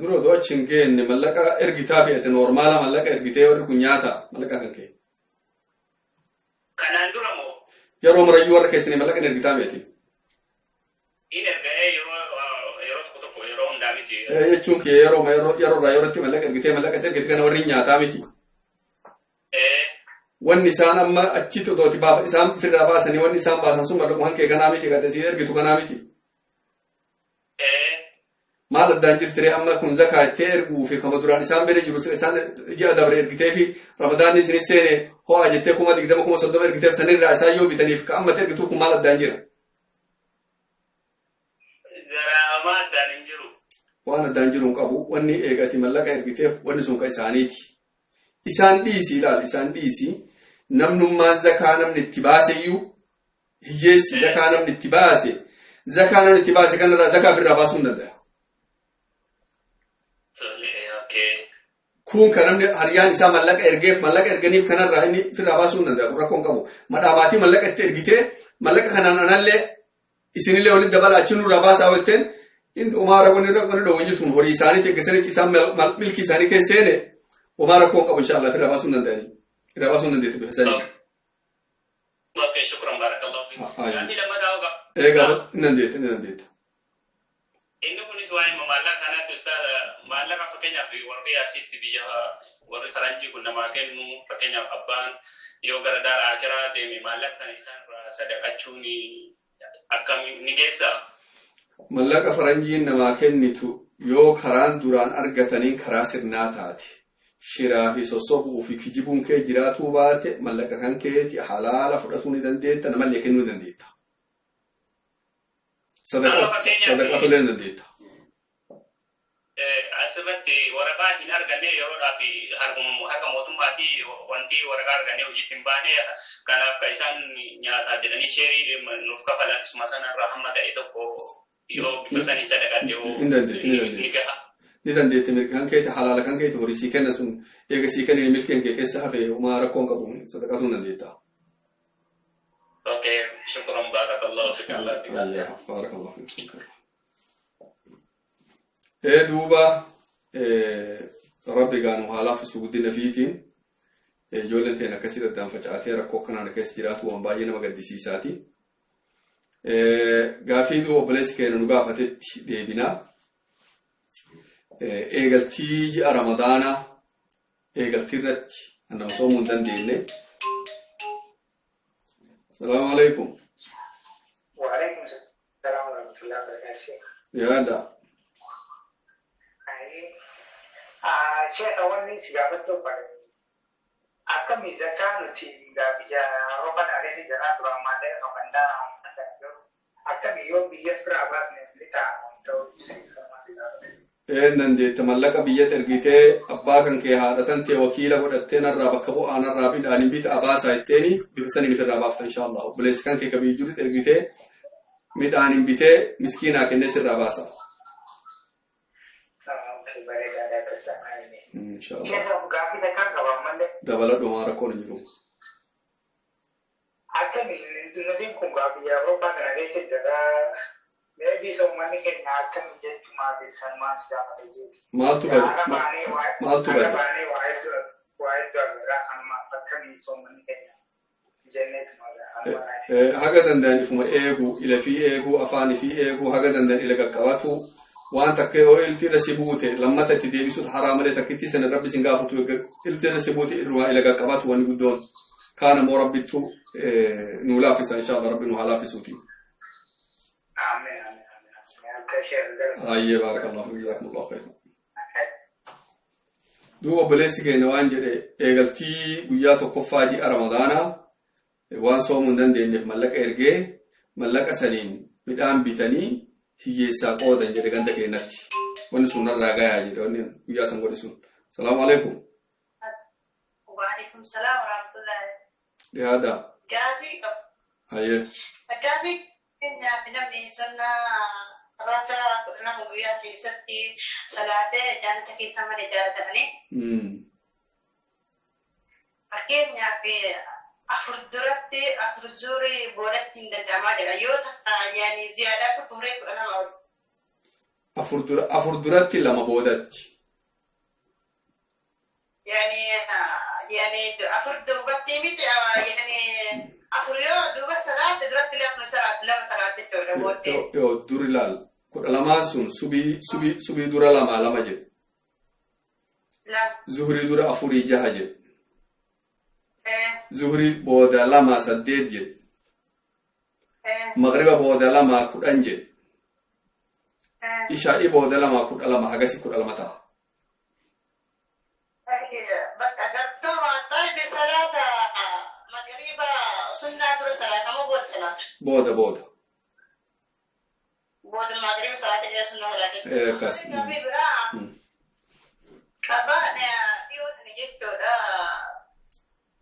Dura odoo achi hin geenne mallaqa ergitaa fe'ate noormaala mallaqa ergitee warri kun nyaata mallaqa kan kee. Kanaan dura moo? Yeroo marayyuu warra keessanii mallaqa hin ergitaa fe'ate. Hin erga'ee yeroo tokko tokko yeroo hundaa miti. Jechuun kee yeroo yeroo irraa yerootti mallaqa ergitee mallaqa ergite kana warri nyaataa miti. Wanni isaan amma achitti odooti baafa isaan ofirraa baasanii wanni isaan baasan sun mallaquma kan kee kanaa miti kan asii ergitu kanaa miti. Maal addaan jirti ree amma kun zakaa ittee erguu fi kama duraan isaan bira jiru isaan ji'a dabre ergitee fi ramadaanni isinis seene ho'a jettee 20,000 30,000 ergiteef sanirraa isaan yoo bitaniif ka ammatti ergituu kun maal addaan jira? Garaamaa addaan hin jiru. Waan addaan jiru hin qabu wanni eegati mallaqa ergiteef wanni sun ka isaaniiti. Isaan dhiisi ilaali isaan dhiisi namnummaan zakaa namni itti baaseyyuu hiyyeessi zakaa namni itti baase zakaa namni itti baase kanarraa zakaa ofirraa baasuu hin danda'a. Kun kan namni hariyaan isaa mallaqa ergeef mallaqa erganiif kanarraa inni ofirraa baasuu hin danda'a rakkoo hin qabu. Madhaabaatii mallaqa itti ergitee mallaqa kanaan anallee isinillee walitti dabala achi nurraa baasaa jetteen inni umaara wanni wanni dhoowwan jirtuun horii isaaniitti eeggasanitti isaan milkii isaanii keessa seene umaa rakkoo hin qabu inshallah ofirraa baasuu hin danda'anii. Irraa baasuu hin dandeetti bifa sanii. Okay, shukran barakallahu fiik. Gaaffii lammataa hoo qaba? Eegaa hin dandeetta hin dandeetta. Inni kunis waa'ee maallaqa kanaatti ustaaza maallaqa fakkeenyaaf warri asitti biyya warri faranjii kun namaa kennu fakkeenyaaf abbaan yoo gara daara akiraa deeme maallaqa kana isaan irraa sadaqachuun akkam ni geessaa? Mallaqa faranjiin namaa kennitu yoo karaan duraan argataniin karaa sirnaa taate shiraa fi sossobuu fi kijibuun kee jiraatuu baate mallaqa kan keeti halaala fudhatuu ni dandeetta namallee kennuu ni dandeetta. Sadaqatullee ni dandeetta. Asirratti waraqaa hin arganne yeroodhaaf harka mootummaatii wanti waraqaa argannee hojiitti hin baane kanaaf kan isaan nyaataaf jedhanii sheerii nuuf kafalan isuma sanarraa hamma ta'e tokko yoo bifa sanii sadaqatte Hin dandeetti ni ni dandeetti. gaha. Ni dandeetti mirga kan keeti halaala kan keeti horii sii kenna sun eega sii kennine milkeen kee keessa hafe homaa rakkoo hin qabu sadaqatuu ni dandeetta. Okay, shukran barakallahu fik Allah. Ayyaa barakallahu fiik. Ee duuba rabbi gaanu haa laaffisu guddina fiitiin ijoolleen teenya akkasii daddaan facaatee rakkoo akkanaan keessa jiraatu waan baay'ee nama gaddisiisaati. Gaafii duuba obboleessi keenya nu gaafatetti deebinaa. Eegaltii ji'a Ramadaanaa eegaltii irratti nama soomuu hin dandeenye. Salaamu alaikum. وعليكم السلام ورحمة الله وبركاته. Yaada. Sheekh wanni si gaafachuu barbaade akkami zakaa nuti biyya Awurooppaa keessa jiraa duraan maallaqa qabandaa akkami yoo biyya firaa baasne ni ta'a ta'uu Een dandeette mallaqa biyyatti ergitee abbaa kan kee haadha tee wakiila godhattee narraa bakka bu'aa narraa midhaanii bita baasaa jetteeni bifa saniin ofirraa baafta inshallah. Obboleessi kan kee ka biyya jirutti ergitee midhaaniin bitee miskiinaa kennee sirraa baasa. Bareedaadha akkas ta'aa. Inshallah. Sheekh gaaffii takkaan qaba ammallee. Dabaladhu maa rakkoon hin jiru. Akkami nuti kun biyya Awurooppaa kana keessa jirraa maybe uummanni keenya akkami jechumaa sanumaan si gaafate jechuudha. Maaltu bade? Maaltu bade? Baanee waa hedduu agarraa kanuma akkamii uummanni keenya jenneetuma. Haga danda'an ifuma eeguu, ila fi eeguu, afaan fi eeguu, haga danda'an ila qaqqabatu waan takka yoo ilti irra si buute lammata itti deebisuut haraa malee takkitti sana rabbi sin gaafatu ilti irra si buute irrumaa ila qaqqabatu wanni guddoon kaan ammoo rabbittu nuu laaffisa inshallah rabbi nu haa laaffisuuti. Amiin amiin amiin. Ayyee baarakallahu fiik jazaakumullahu khayran. Duuba obboleessi keenya waan jedhe eegaltii guyyaa tokkoffaa ji'a Ramadaanaa waan soomuu hin dandeenyeef mallaqa ergee mallaqa saniin midhaan bitanii hiyyeessaa qoodan jedhe ganda keenyatti. Wanni sun narraa gayaa jedhe wanni guyyaa san godhe sun. Salaamu alaikum. Waalaikum salaam warahmatullahi. Dhiyaadha. Gaafii qaba. Ayyee. Gaafii keenyaaf namni sunnaa rakaa 12 guyyaa keessatti salaatee jannata keessa malee jaalatanii. Fakkeenyaaf afur duratti afur zuurii boodatti hin danda'amaa jira. Yoo yaani ziyaadaa turee 12 ol. Afur duratti lama boodatti. Yaani afur duubatti miti yaani afur yoo duuba salaate duratti lama salaate lama salaate jechuudha booddee. Yoo dur ilaal 12 sun subii dura 2 2 jedhu. Zuhurii dura 4 6 jedhu. Zuhurii booda 2 8 jedhu. Magriba booda 2 10 jedhu. Ishaa'ii booda 2 12 hagasi 12 ta'a. Booda booda. Booda magriba salaata jedhee sunnaa salaate. Akkas. Qabaa dhiyoo sana jechuudha.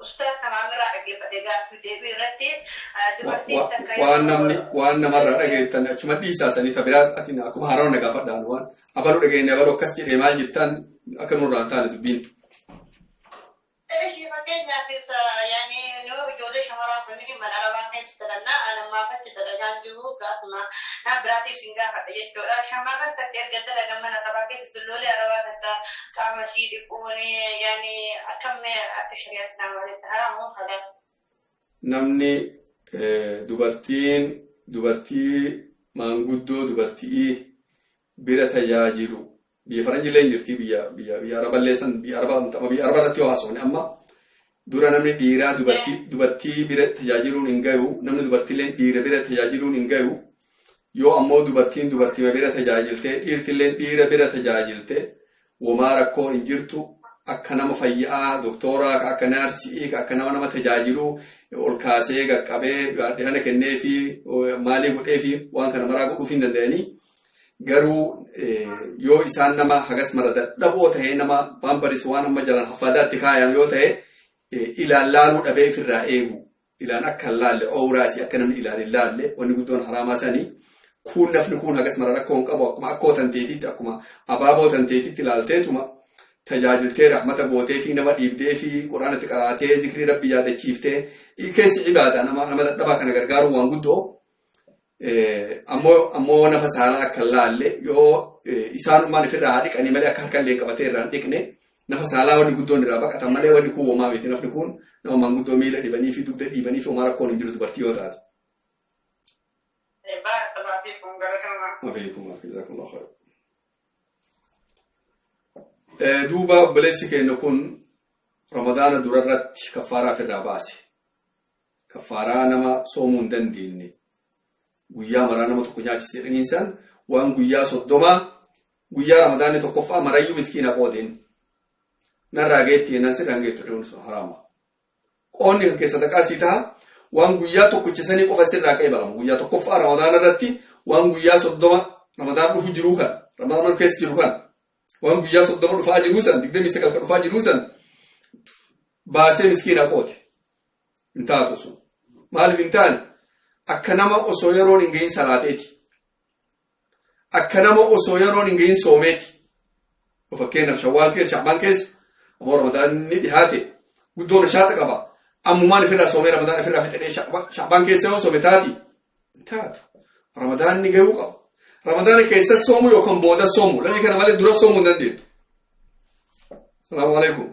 Ustaaz Tamaamirraa dhaggeeffate gaaffii deebii irratti dubartiin takka waan namni waan namarraa dhageettan achuma dhiisaasanii ta biraa ati akkuma haarawa na gaafadhaan waan abaluu dhageenye abaluu akkas jedhee maal jettaan akka nurraa hin taane dubbiin. Fakkeenyaafis yaani nu ijoollee shamaraa kunniin mana arabaa keessa dalannaa anammaaf achi dalagaan jiru gaafuma na biraatiif sin gaafadha jechuudha. Shamarran takka erga dalagan mana arabaa keessa dulloolee arabaa takka qaama isii dhiquun yaani akkam akka shari'aa islaamaatti haramu halaal. Namni dubartii maanguddoo dubartii bira tajaajilu biyya faranjiilee hin jirti biyya araballee san biyya arabaa biyya arabaa irratti yoo haasofne amma dura namni dhiiraa dubartii bira tajaajiluun hin gayu namni dubartiilee dhiira bira tajaajiluun hin gayu yoo ammoo dubartiin dubartii bira tajaajiltee dhiirtillee dhiira bira tajaajilte womaa rakkoo hin jirtu akka nama fayyaa doktooraa akka naarsii akka nama nama tajaajiluu ol kaasee qaqqabee dhihana kennee fi maalii godhee fi waan kana maraa godhuuf hin danda'anii garuu yoo isaan nama hagas mara dadhaboo ta'ee nama waan baris waan amma jalaan hafaadaatti kaayan yoo ta'e ilaan laaluu dhabee ofirraa eegu ilaan akka hin laalle ooraasii akka namni ilaan hin laalle wanni guddoon haraamaa sanii kun nafni kun hagas mara rakkoo hin qabu akkuma akkoo tanteetitti akkuma abaaboo tanteetitti ilaalteetuma tajaajiltee rahmata gootee fi nama dhiibdee fi quraanatti qaraatee zikrii rabbi yaadachiiftee keessi cibaadha nama dadhabaa kana gargaaruun waan guddoo ammoo nafa saalaa akka hin laalle yoo isaanummaan ofirraa haa dhiqanii malee akka harka illee qabatee irraa hin dhiqne nafa saalaa wanni guddoon irraa baqatan malee wanni kun homaa miti nafni kun nama maanguddoo miila dhibanii fi dugda dhiibanii fi homaa rakkoon hin jiru dubartii yoo taate. Duuba obboleessi keenya kun Ramadaana durarratti kaffaaraa ofirraa baase. Kaffaaraa nama soomuu hin dandeenye. Guyyaa maraa nama tokko nyaachise jedhaniin waan guyyaa 30 guyyaa Ramadaanni tokkoffaa marayyuu miskiina qoodeen. Narraa geetti jennaan sirraan geettu dhuun sun haraama. Qoonni kan keessa taqaasii ta'a waan guyyaa tokkicha sanii qofa sirraa qeebalamu. Guyyaa tokkoffaa Ramadaana irratti waan guyyaa 30 Ramadaan dhufu jiruu kan Ramadaan keessa jiru kan waan guyyaa 30 dhufaa jiruu san 29 kan dhufaa jiruu san baasee miskiina qooti. Hin taatu sun. Maaliif hin taane? Akka nama osoo yeroon hin gahin salaateeti. Akka nama osoo yeroon hin gahin soomeeti. Fakkeenyaaf Shawwaal keessa Shacbaan keessa ammoo Ramadaanni dhihaate guddoon shaaxa qaba. Ammumaan ofirraa soomee Ramadaan ofirraa fixee Shacbaan keessa yoo soome taati. Hin taatu. Ramadaanni gahuu qaba. Ramadaana keessa soomu yookaan booda soomu. Lamni kana malee dura soomuu hin dandeettu. Salaamu alaikum.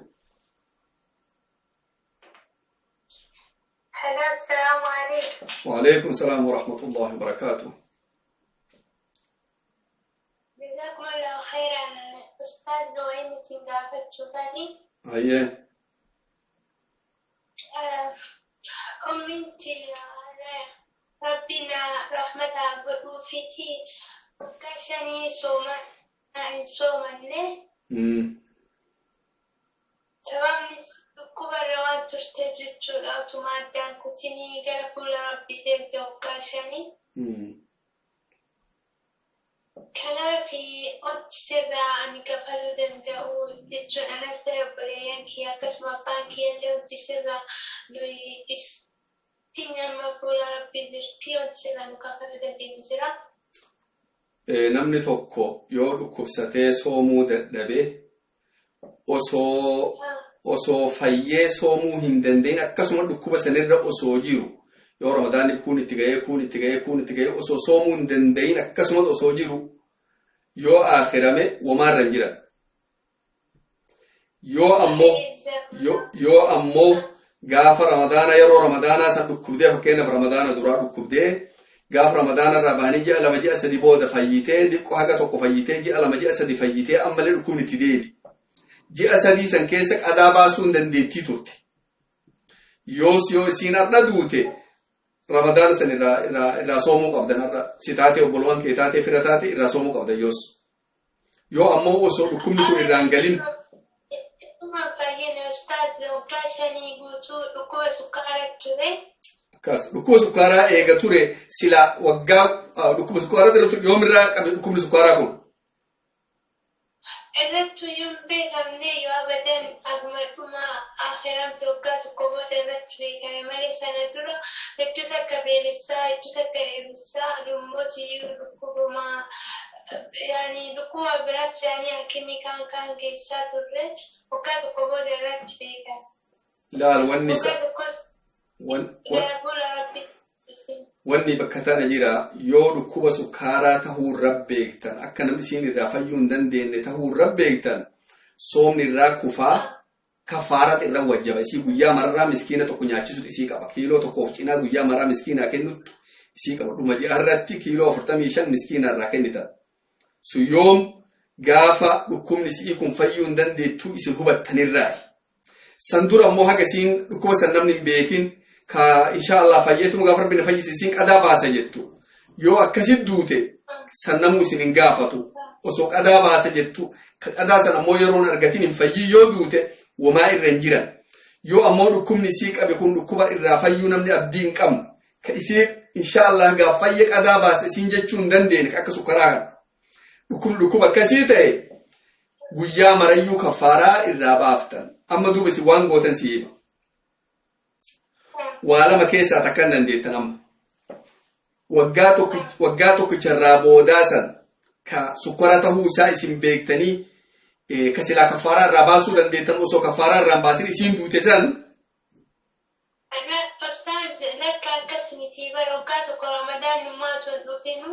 Hello, assalamu alaikum. Wa alaikum salaam wa rahmatullahi wa barakatuh. Jazakumullahu khairan. Ustaaz wayni sin gaafachuu fedhi. Ayyee. Umminti Rabbiin rahmata godhuufiti Waggaa shanii sooma hin soomanne. Sababni dhukkubarra waan turteef jechuudha. Utuma addaan kutinii gara fuula rabbii deemte waggaa shanii. Kanaaf wanti sirraa ani kafaluu danda'u jechuun anas ta'e obboleeyyan kiyya akkasuma abbaan kiyya illee wanti sirraa nuyi ittiin amma fuula rabbii jirti wanti sirraa nu kafaluu dandeenyu jira. Namni tokko yoo dhukkubsatee soomuu dadhabe osoo fayyee soomuu hin danda'in akkasuma dhukkuba sanirra osoo jiru yoo ramadaanni kun itti ga'ee kun itti ga'ee kun itti ga'ee osoo soomuu hin danda'in akkasumas osoo jiru yoo aakhirame womaarra hin jiran. Yoo ammoo gaafa ramadaana yeroo ramadaanaa san dhukkubdee fakkeenyaaf ramadaana duraa dhukkubdee gaafa ramadaana irraa bahanii ji'a 2 ji'a 3 booda fayyitee diqqoo haga tokko fayyitee ji'a 2 ji'a 3 fayyitee ammallee dhukkubni itti deebi. Ji'a 3 san keessa qadaa baasuu hin dandeettii turte. Yoos yoo isiin har'a duute ramadaana san irraa soomuu qabdan har'a si taatee obbolowwan kee taatee fira taate irraa soomuu qabdan yoos. Yoo ammoo osoo dhukkubni kun irraa hin galin. Akkas dhukkuba sukkaaraa eega ture sila waggaa dhukkuba sukkaaraa ture yoomirraa qabe dhukkubni sukkaaraa kun. Irratti iyyuu hin beekamne yoo abadan akkuma dhuma akhiramte waggaa tokko booda irratti beekame malee sana dura hedduus akka beelessaa hedduus akka dheebessaa dhimmoota iyyuu dhukkubuma yaani dhukkuba biraatti yaani hakimii kaan kaan keessaa turre waggaa tokko booda irratti beekame. Laal wanni isa. Waggaa tokkos gara fuula rabbi. Wanni bakka tana jira yoo dhukkuba sukkaaraa tahuu irra beektan akka namni isiin irraa fayyuu hin dandeenye tahuu irra beektan soomni irraa kufaa kafaarat irra wajjaba isii guyyaa mararraa miskiina tokko nyaachisutu isii qaba kiiloo tokkoof cinaa guyyaa maraa miskiinaa kennuttu isii qaba dhuma ji'a irratti kiiloo 45 miskiina irraa kennitan sun yoom gaafa dhukkubni isii kun fayyuu hin dandeettuu isin hubattanirraayi. San dura ammoo haga isiin dhukkuba san namni hin beekin ka insha Allah fayyeetuma gaafa rabbi na fayyise isiin qadaa baasa jettu yoo akkasit duute san namuu isin hin gaafatu osoo qadaa baasa jettu ka qadaa san ammoo yeroon argatin hin fayyin yoo duute womaa irra hin jiran yoo ammoo dhukkubni isii qabe kun dhukkuba irraa fayyuu namni abdii hin qabne ka isiin insha Allah gaaf fayye qadaa baasa isiin jechuu hin dandeenye ka akka sukkaraa kana dhukkubni dhukkuba akkasii ta'e guyyaa marayyuu kaffaaraa irraa baaftan amma duuba isin waan gootan si hima. Waa lama keessaa takka hin dandeettan amma. Waggaa tokkicharraa boodaa san ka sukkara tahuu isaa isin beektanii ka silaa kaffaaraa irraa baasuu dandeettan osoo kaffaaraa irraa hin baasin isiin duute san. Ustaaz lakka akkas miti bara waggaa tokko ramadaan nummaa otoo hin dhufinu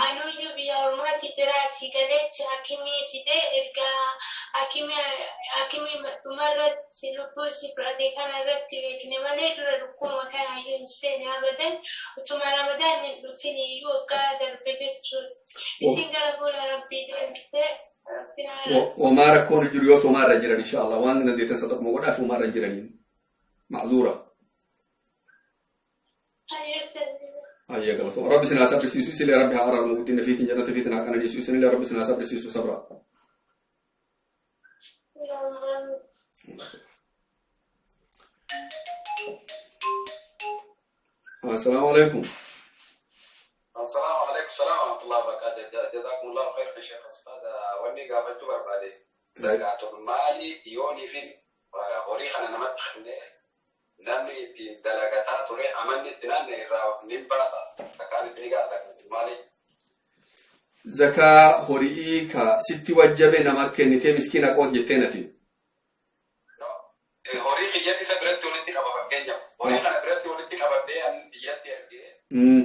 anuyyuu biyya ormaati jira asii galeetti hakimii fide erga hakimii dhumarratti lubbuu isii fudhate kana irratti beekne malee dura dhukkubuma kana iyyuu hin seene abadan utuma ramadaan hin dhufin iyyuu waggaa darbe jechuudha. Isin gara fuula rabbii deemte rabbiin haa Womaa rakkoon hin jiru yoo somaa irra jiran insha Allah waan dandeettan sadaquma godhaaf womaa irra hin jiraniin. Macduura. Ayya galatoo. Rabbi isin haa sabrisiisu isillee rabbi haa araaramu guddina fiitiin jannata fiitiin haa qananiisu isinillee rabbi isin haa sabrisiisu sabra. Assalaamu alaikum. Assalaamu alaikum salaam wa rahmatullahi wa barakatuh. Jazakumullahu khairan Sheikh Ustaad. Wanni gaafachuu barbaade zakaatul maali yoonii fi horii kana namatti kennee namni ittiin dalagataa ture amanni itti naanne irraa ni baasa zakaan itti ni ga'a zakaatul maali. Zakaa horii ka sitti wajjabe nama kennitee miskiina qood jettee nati. Horii kiyyatti isa biratti walitti qaba fakkeenyaaf. Horii kana biratti walitti qabadhee an biyyatti ergee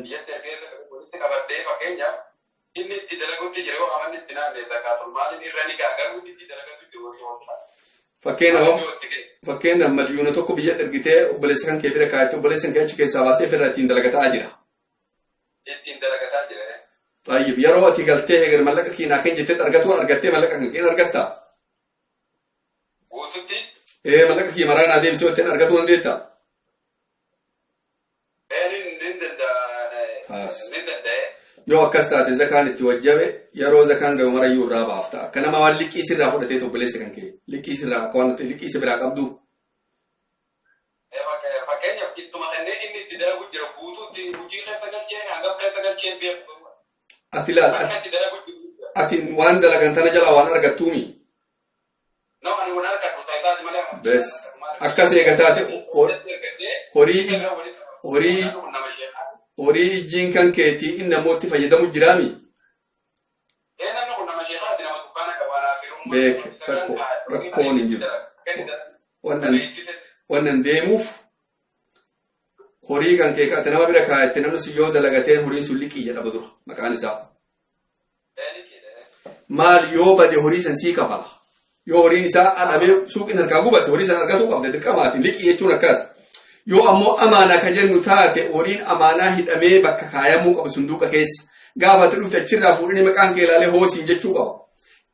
biyyatti ergee isa walitti qabadhee fakkeenyaaf inni itti dalagutti jiru yoo amanni itti naanne zakaatul maaliin irra ni ga'a garuu inni itti dalagatu jiru horii walitti qaba. Fakkeenyaaf 1,000,000 biyyatti ergitee obboleessa kan kee bira kaa'atte obboleessa kan kee achi keessaa baasee ofirraa ittiin dalagataa jira. Ittiin dalagataa jira. Tayyib yeroo ati galtee heger mallaqa kiinaa kenn jettee argatu argattee mallaqa kan keen argatta. Guututti? Mallaqa kii maraa naa deebisee ittiin argatu dandeetta. Ni danda'e. Yoo akkas taate zakaan itti wajjabe yeroo zakaan gahu marayyuu irraa baafta. Akka nama waan liqii sirraa fudhatee obboleessa kan kee liqii sirraa akka waan liqii si biraa qabdu. Fakkeenyaaf ittuma kennee inni itti dalagu jira guutuutti hojii keessa galchee hangam keessa galchee beeku. Ati laal ati waan dalagan tana jalaa waan argattuumi. Bes akkas eega taate horii ijjiin kan keetii inni namootti fayyadamu jiraami. Beek rakkoon hin jiru. Wannan deemuuf horii kan kee ati nama bira kaayatte namni sun yoo dalagateen horiin sun liqii jedhama dura maqaan isaa. Maal yoo bade horii san sii kafala. Yoo horiin isaa adhamee suuqiin harkaa gubatte horii san argatuu qabda dirqamaatiin liqii jechuun akkas. Yoo ammoo amaanaa ka jennu taate horiin amaanaa hidhamee bakka kaayamuu qabu sunduuqa keessa. Gaafa ati dhufte achirraa fuudhanii maqaan kee ilaalee hoosiin jechuu qaba.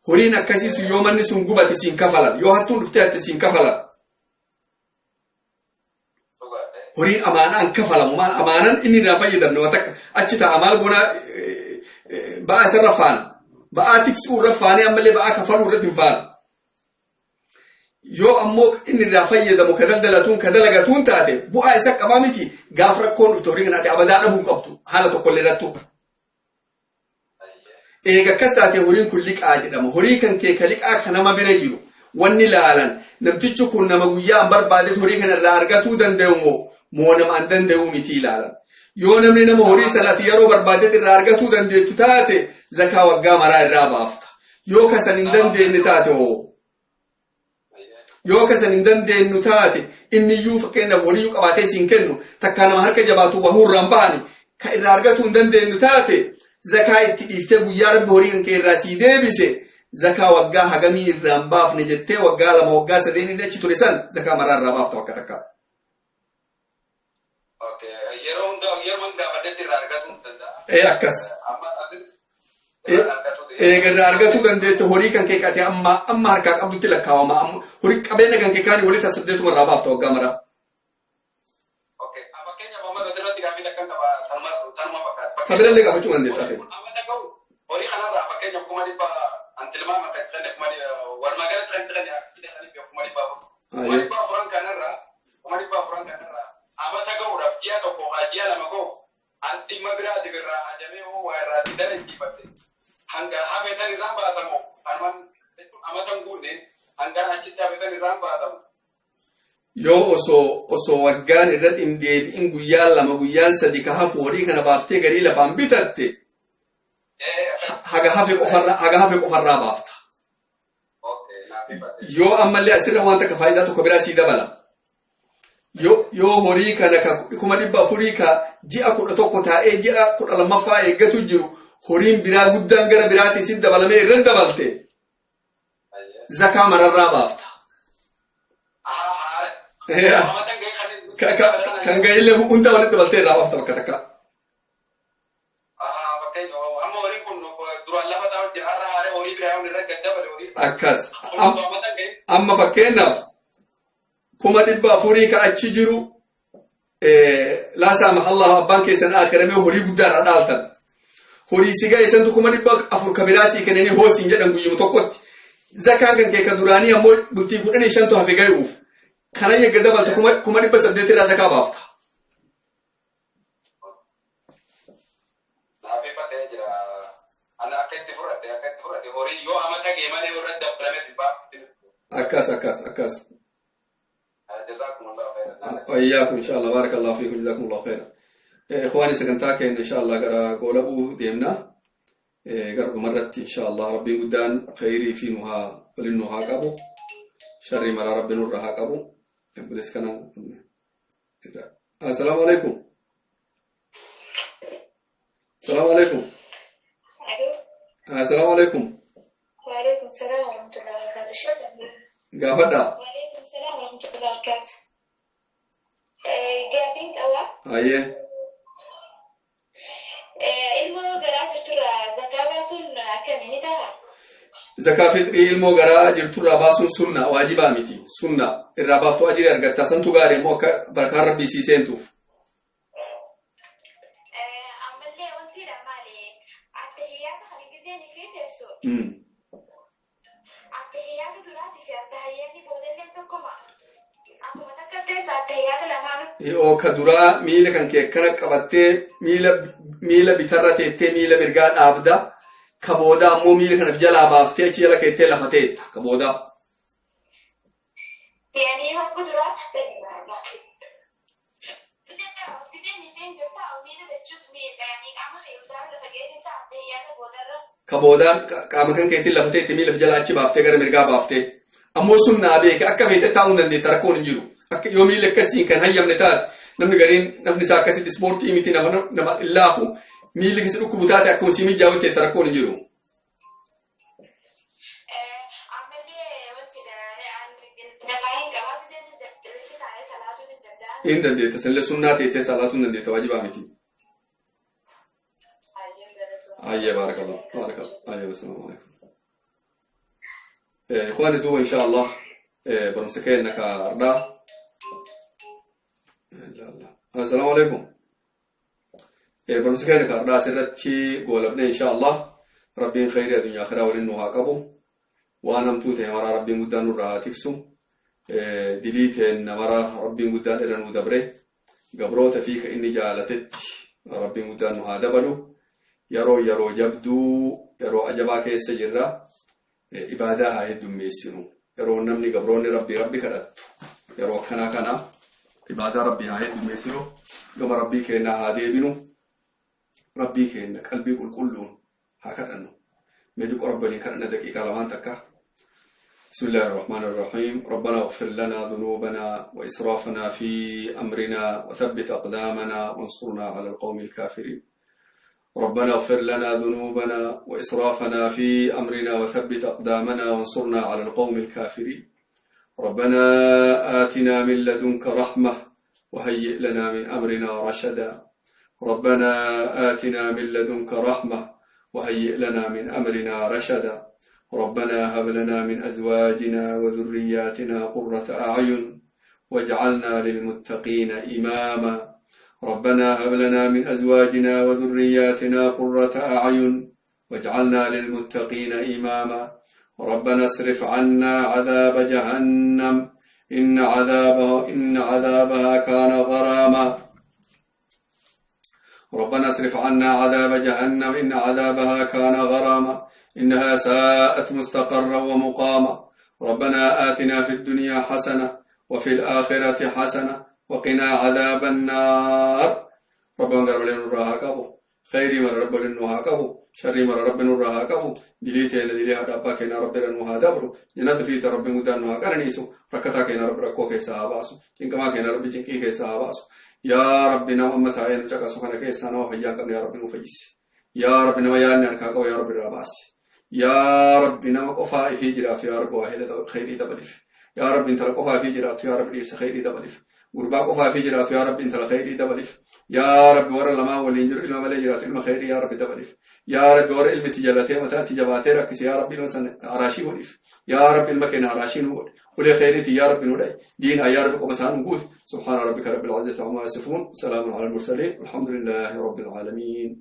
Horiin akkasii sun yoo manni sun gubate siin kafalan yoo hattuun dhuftee hatte siin kafalan. Horiin amaanaan kafalamu maal amaanaan inni irraa fayyadamne waan takka achi ta'a maal goonaa ba'aa isarra faana ba'aa tiksuu irra faanee ammallee ba'aa kafaluu irratti hin faana. Yoo ammoo inni irraa fayyadamu ka daldalatuun ka dalagatuun taate bu'aa isa qabaa miti gaaf rakkoon dhufte horii kana ati abadaa dhabuu qabdu haala tokkollee irrattu. Eega akkas taate horiin kun liqaa jedhama. Horii kan kee ka liqaa ka nama bira jiru wanni laalan namtichi kun nama guyyaa an barbaadetu horii kana irraa argatuu danda'u moo moo nama an danda'u miti ilaalan. Yoo namni nama horii sana ati yeroo barbaadetti irraa argatuu dandeettu taate zakaa waggaa maraa irraa baafta. Yoo kasan hin dandeenye taate hoo. Yoo kasan hin dandeenyu taate inni iyyuu fakkeenyaaf horiyyuu qabaatee siin kennu takkaa nama harka jabaatu wahuurraan bahani ka irraa argatuu hin dandeenyu taate zakaa itti dhiiftee guyyaa rabbi horii kan kee irraa sii deebise zakaa waggaa hagamii irraan baafne jettee waggaa lama waggaa sadeen inni achi ture san zakaa maraa irraa baafta bakka takka. Yeroo hundaa yeroo gaafadhetti irraa argatuu danda'a. Ee akkas. Eega irraa argatuu dandeette horii kan kee qate amma amma harkaa qabdutti lakkaawama horii qabeenya kan kee kaanii walitti saddeetuma irraa baafta waggaa maraa. Fakkeenyaaf amma asirratti gaaffii akkan qaba tanuma fakkaata. Kabirallee gaafachuu dandeetta. Horii kanarraa fakkeenyaaf 500 antilmaama kan itti kenne walumaa galatti kan itti kenne 400,000. 400,000 kanarraa 400,000 kanarraa amata gahuudhaaf ji'a tokko haa ji'a lama gahuuf an dhimma biraatiif irraa ajamee hoo waa irraa dalachiifadhe hanga hafe san irraan baasamu anuman amata hin guunne hangaan achitti hafe san irraan baasamu. Yoo osoo waggaan irratti hin deebi'in guyyaan lama guyyaan sadi ka hafu horii kana baaftee garii lafaan bitatte haga hafe qofarraa baafta. Yoo ammallee asirra waan takka faayidaa tokko biraa sii dabala. Yoo horii kana ka 400,000 ka ji'a 11 taa'ee ji'a 12ffaa eeggatu jiru horiin biraa guddaan gara biraatiin si dabalamee irra dabalte zakaa mararraa baafta. Kan ga'illee hunda walitti dabaltee irraa baafta bakka takka. Akkas. Amma fakkeenyaaf 400,000 ka achi jiru laa saamaha Allahu abbaan keessan akhiramee horii guddaa irraa dhaaltan. Horii si ga'e santu 400,000 ka biraa sii kennanii hoosiin jedhan guyyuma tokkotti. Zakaan kan kee ka duraanii ammoo bultii 15 hafe ga'uuf. Kana eegga dabalte 800,000 irraa zakaa baafta. Akkas akkas akkas. وإياكم إن شاء الله بارك الله فيكم جزاكم الله خيرا. إخواني سكنتاك إن شاء الله قرا قولبو ديمنا قرب مرت إن شاء الله ربي قدان خيري في نها ولنها قبو شر مرا ربي نورها قبو إبليس كان. السلام عليكم. السلام عليكم. السلام عليكم. وعليكم السلام ورحمة الله وبركاته. قافدا. وعليكم السلام ورحمة الله وبركاته. Gaafiin qaba. Ayyee. Ilmoo garaa jirturraa zakaa baasuun akkami ni ta'a? Zakaa fixrii ilmoo garaa jirturraa baasuun sunna waajibaa miti. Sunna irraa baaftuu ajirii argattaa santu gaarii immoo akka barkaan rabbii sii seentuuf. Ammallee wantiidha maali? Oo ka duraa miila kan kee akkana qabattee miila bitarra teettee miila mirgaa dhaabda. Ka boodaa ammoo miila kanaf jalaa baaftee achi jala keettee lafa teetta ka boodaa. Ka boodaa qaama kan keetti lafa teettee miila jala achi baaftee gara mirgaa baaftee. Ammoo sunnaa beeke akka feete taa'uu hin dandeetta rakkoon hin jiru. Akka yoo miila akkasiin kan hayyamne taate namni gariin nafni isaa akkasitti ispoortii miti nama hin laafu miilli keessa dhukkubu taate akkuma sii mijaa'u teetta rakkoon hin jiru. Hin dandeetta sanillee sunnaa teettee salaatuu hin dandeetta waajibaa miti. Ayyee baarakallah baarakallah ayyee assalaamu alaikum. Ikhwaani duuba insha Allah barumsa keenya ka ardhaa. Assalaamu alaikum. Barumsa keenya ka ardhaa asirratti goolabne insha Allah rabbiin khayrii addunyaa akhiraa waliin nu haa qabu. Waan hamtuu ta'e maraa rabbiin guddaan nurraa haa tiksu. Dilii teenna maraa rabbiin guddaan irra nuu dabre. Gabroota fi ka inni jaalatetti rabbiin guddaan nu haa dabalu. Yeroo jabduu yeroo ajabaa keessa jirra. Ibaadaa haa heddummeessinu. Yeroo namni gabroonni rabbi kadhattu. Yeroo akkanaa kana ibaadaa rabbii haa heddummeessinu. Gama rabbii keenyaa haa deebinu. Rabbii keenya qalbii qulqulluun haa kadhannu. Mee xiqqoo rabbi waliin kadhanna daqiiqaa lamaan takka. بسم الله الرحمن الرحيم. ربنا اغفر لنا ذنوبنا وإسرافنا في أمرنا وثبت أقدامنا وانصرنا على القوم الكافرين. ربنا اغفر لنا ذنوبنا وإسرافنا في أمرنا وثبت أقدامنا وانصرنا على القوم الكافرين. ربنا آتنا من لدنك رحمة وهيئ لنا من أمرنا رشدا. ربنا آتنا من لدنك رحمة وهيئ لنا من أمرنا رشدا. ربنا هب لنا من أزواجنا وذرياتنا قرة أعين واجعلنا للمتقين إماما. ربنا هب لنا من أزواجنا وذرياتنا قرة أعين واجعلنا للمتقين إماما. ربنا اصرف عنا عذاب جهنم إن عذابها كان غراما. ربنا اصرف عنا عذاب جهنم إن عذابها كان غراما إنها ساءت مستقرا ومقاما. ربنا آتنا في الدنيا حسنة وفي الآخرة حسنة وقنا عذاب النار. ربنا قرب لنا نراها كبو خيري من رب لنا كبو شري من رب نراها كبو دليتي الذي لها ربك كنا رب لنا دبرو جنات في رب مدانها كرنيسو ركتا كنا رب ركو كيسا باسو جنكما كنا رب جنكي كيسا باسو. يا رب نما متى نجاك سبحانك كيسا نوا فياك يا رب نفيس. يا رب نما يا نركا يا رب رباس. يا رب نما قفا في جرات يا رب واهل خيري دبلف. يا رب انت قفا في جرات يا رب ليس خيري دبلف. غربا قفا في جرات يا رب انت خيري دبلف. يا رب ور لما ولين جر ilma malee jiraatu ilma khayrii yaa rabbi dabaliif. Yaa rabbi warra ilmi tijalatee mataatti jabaatee rakkise yaa rabbi ilma san araashii godhiif. Yaa rabbi ilma keenya araashii nu godhi. Ulee khayriitii yaa rabbi nu dha'i. Diinaa yaa rabbi qofa isaan nu guuti. Subhaana rabbika rabbil izzati ammaa yasifuun. Salaamun alal mursaliin. Alhamdulillaahi rabbil aalamiin.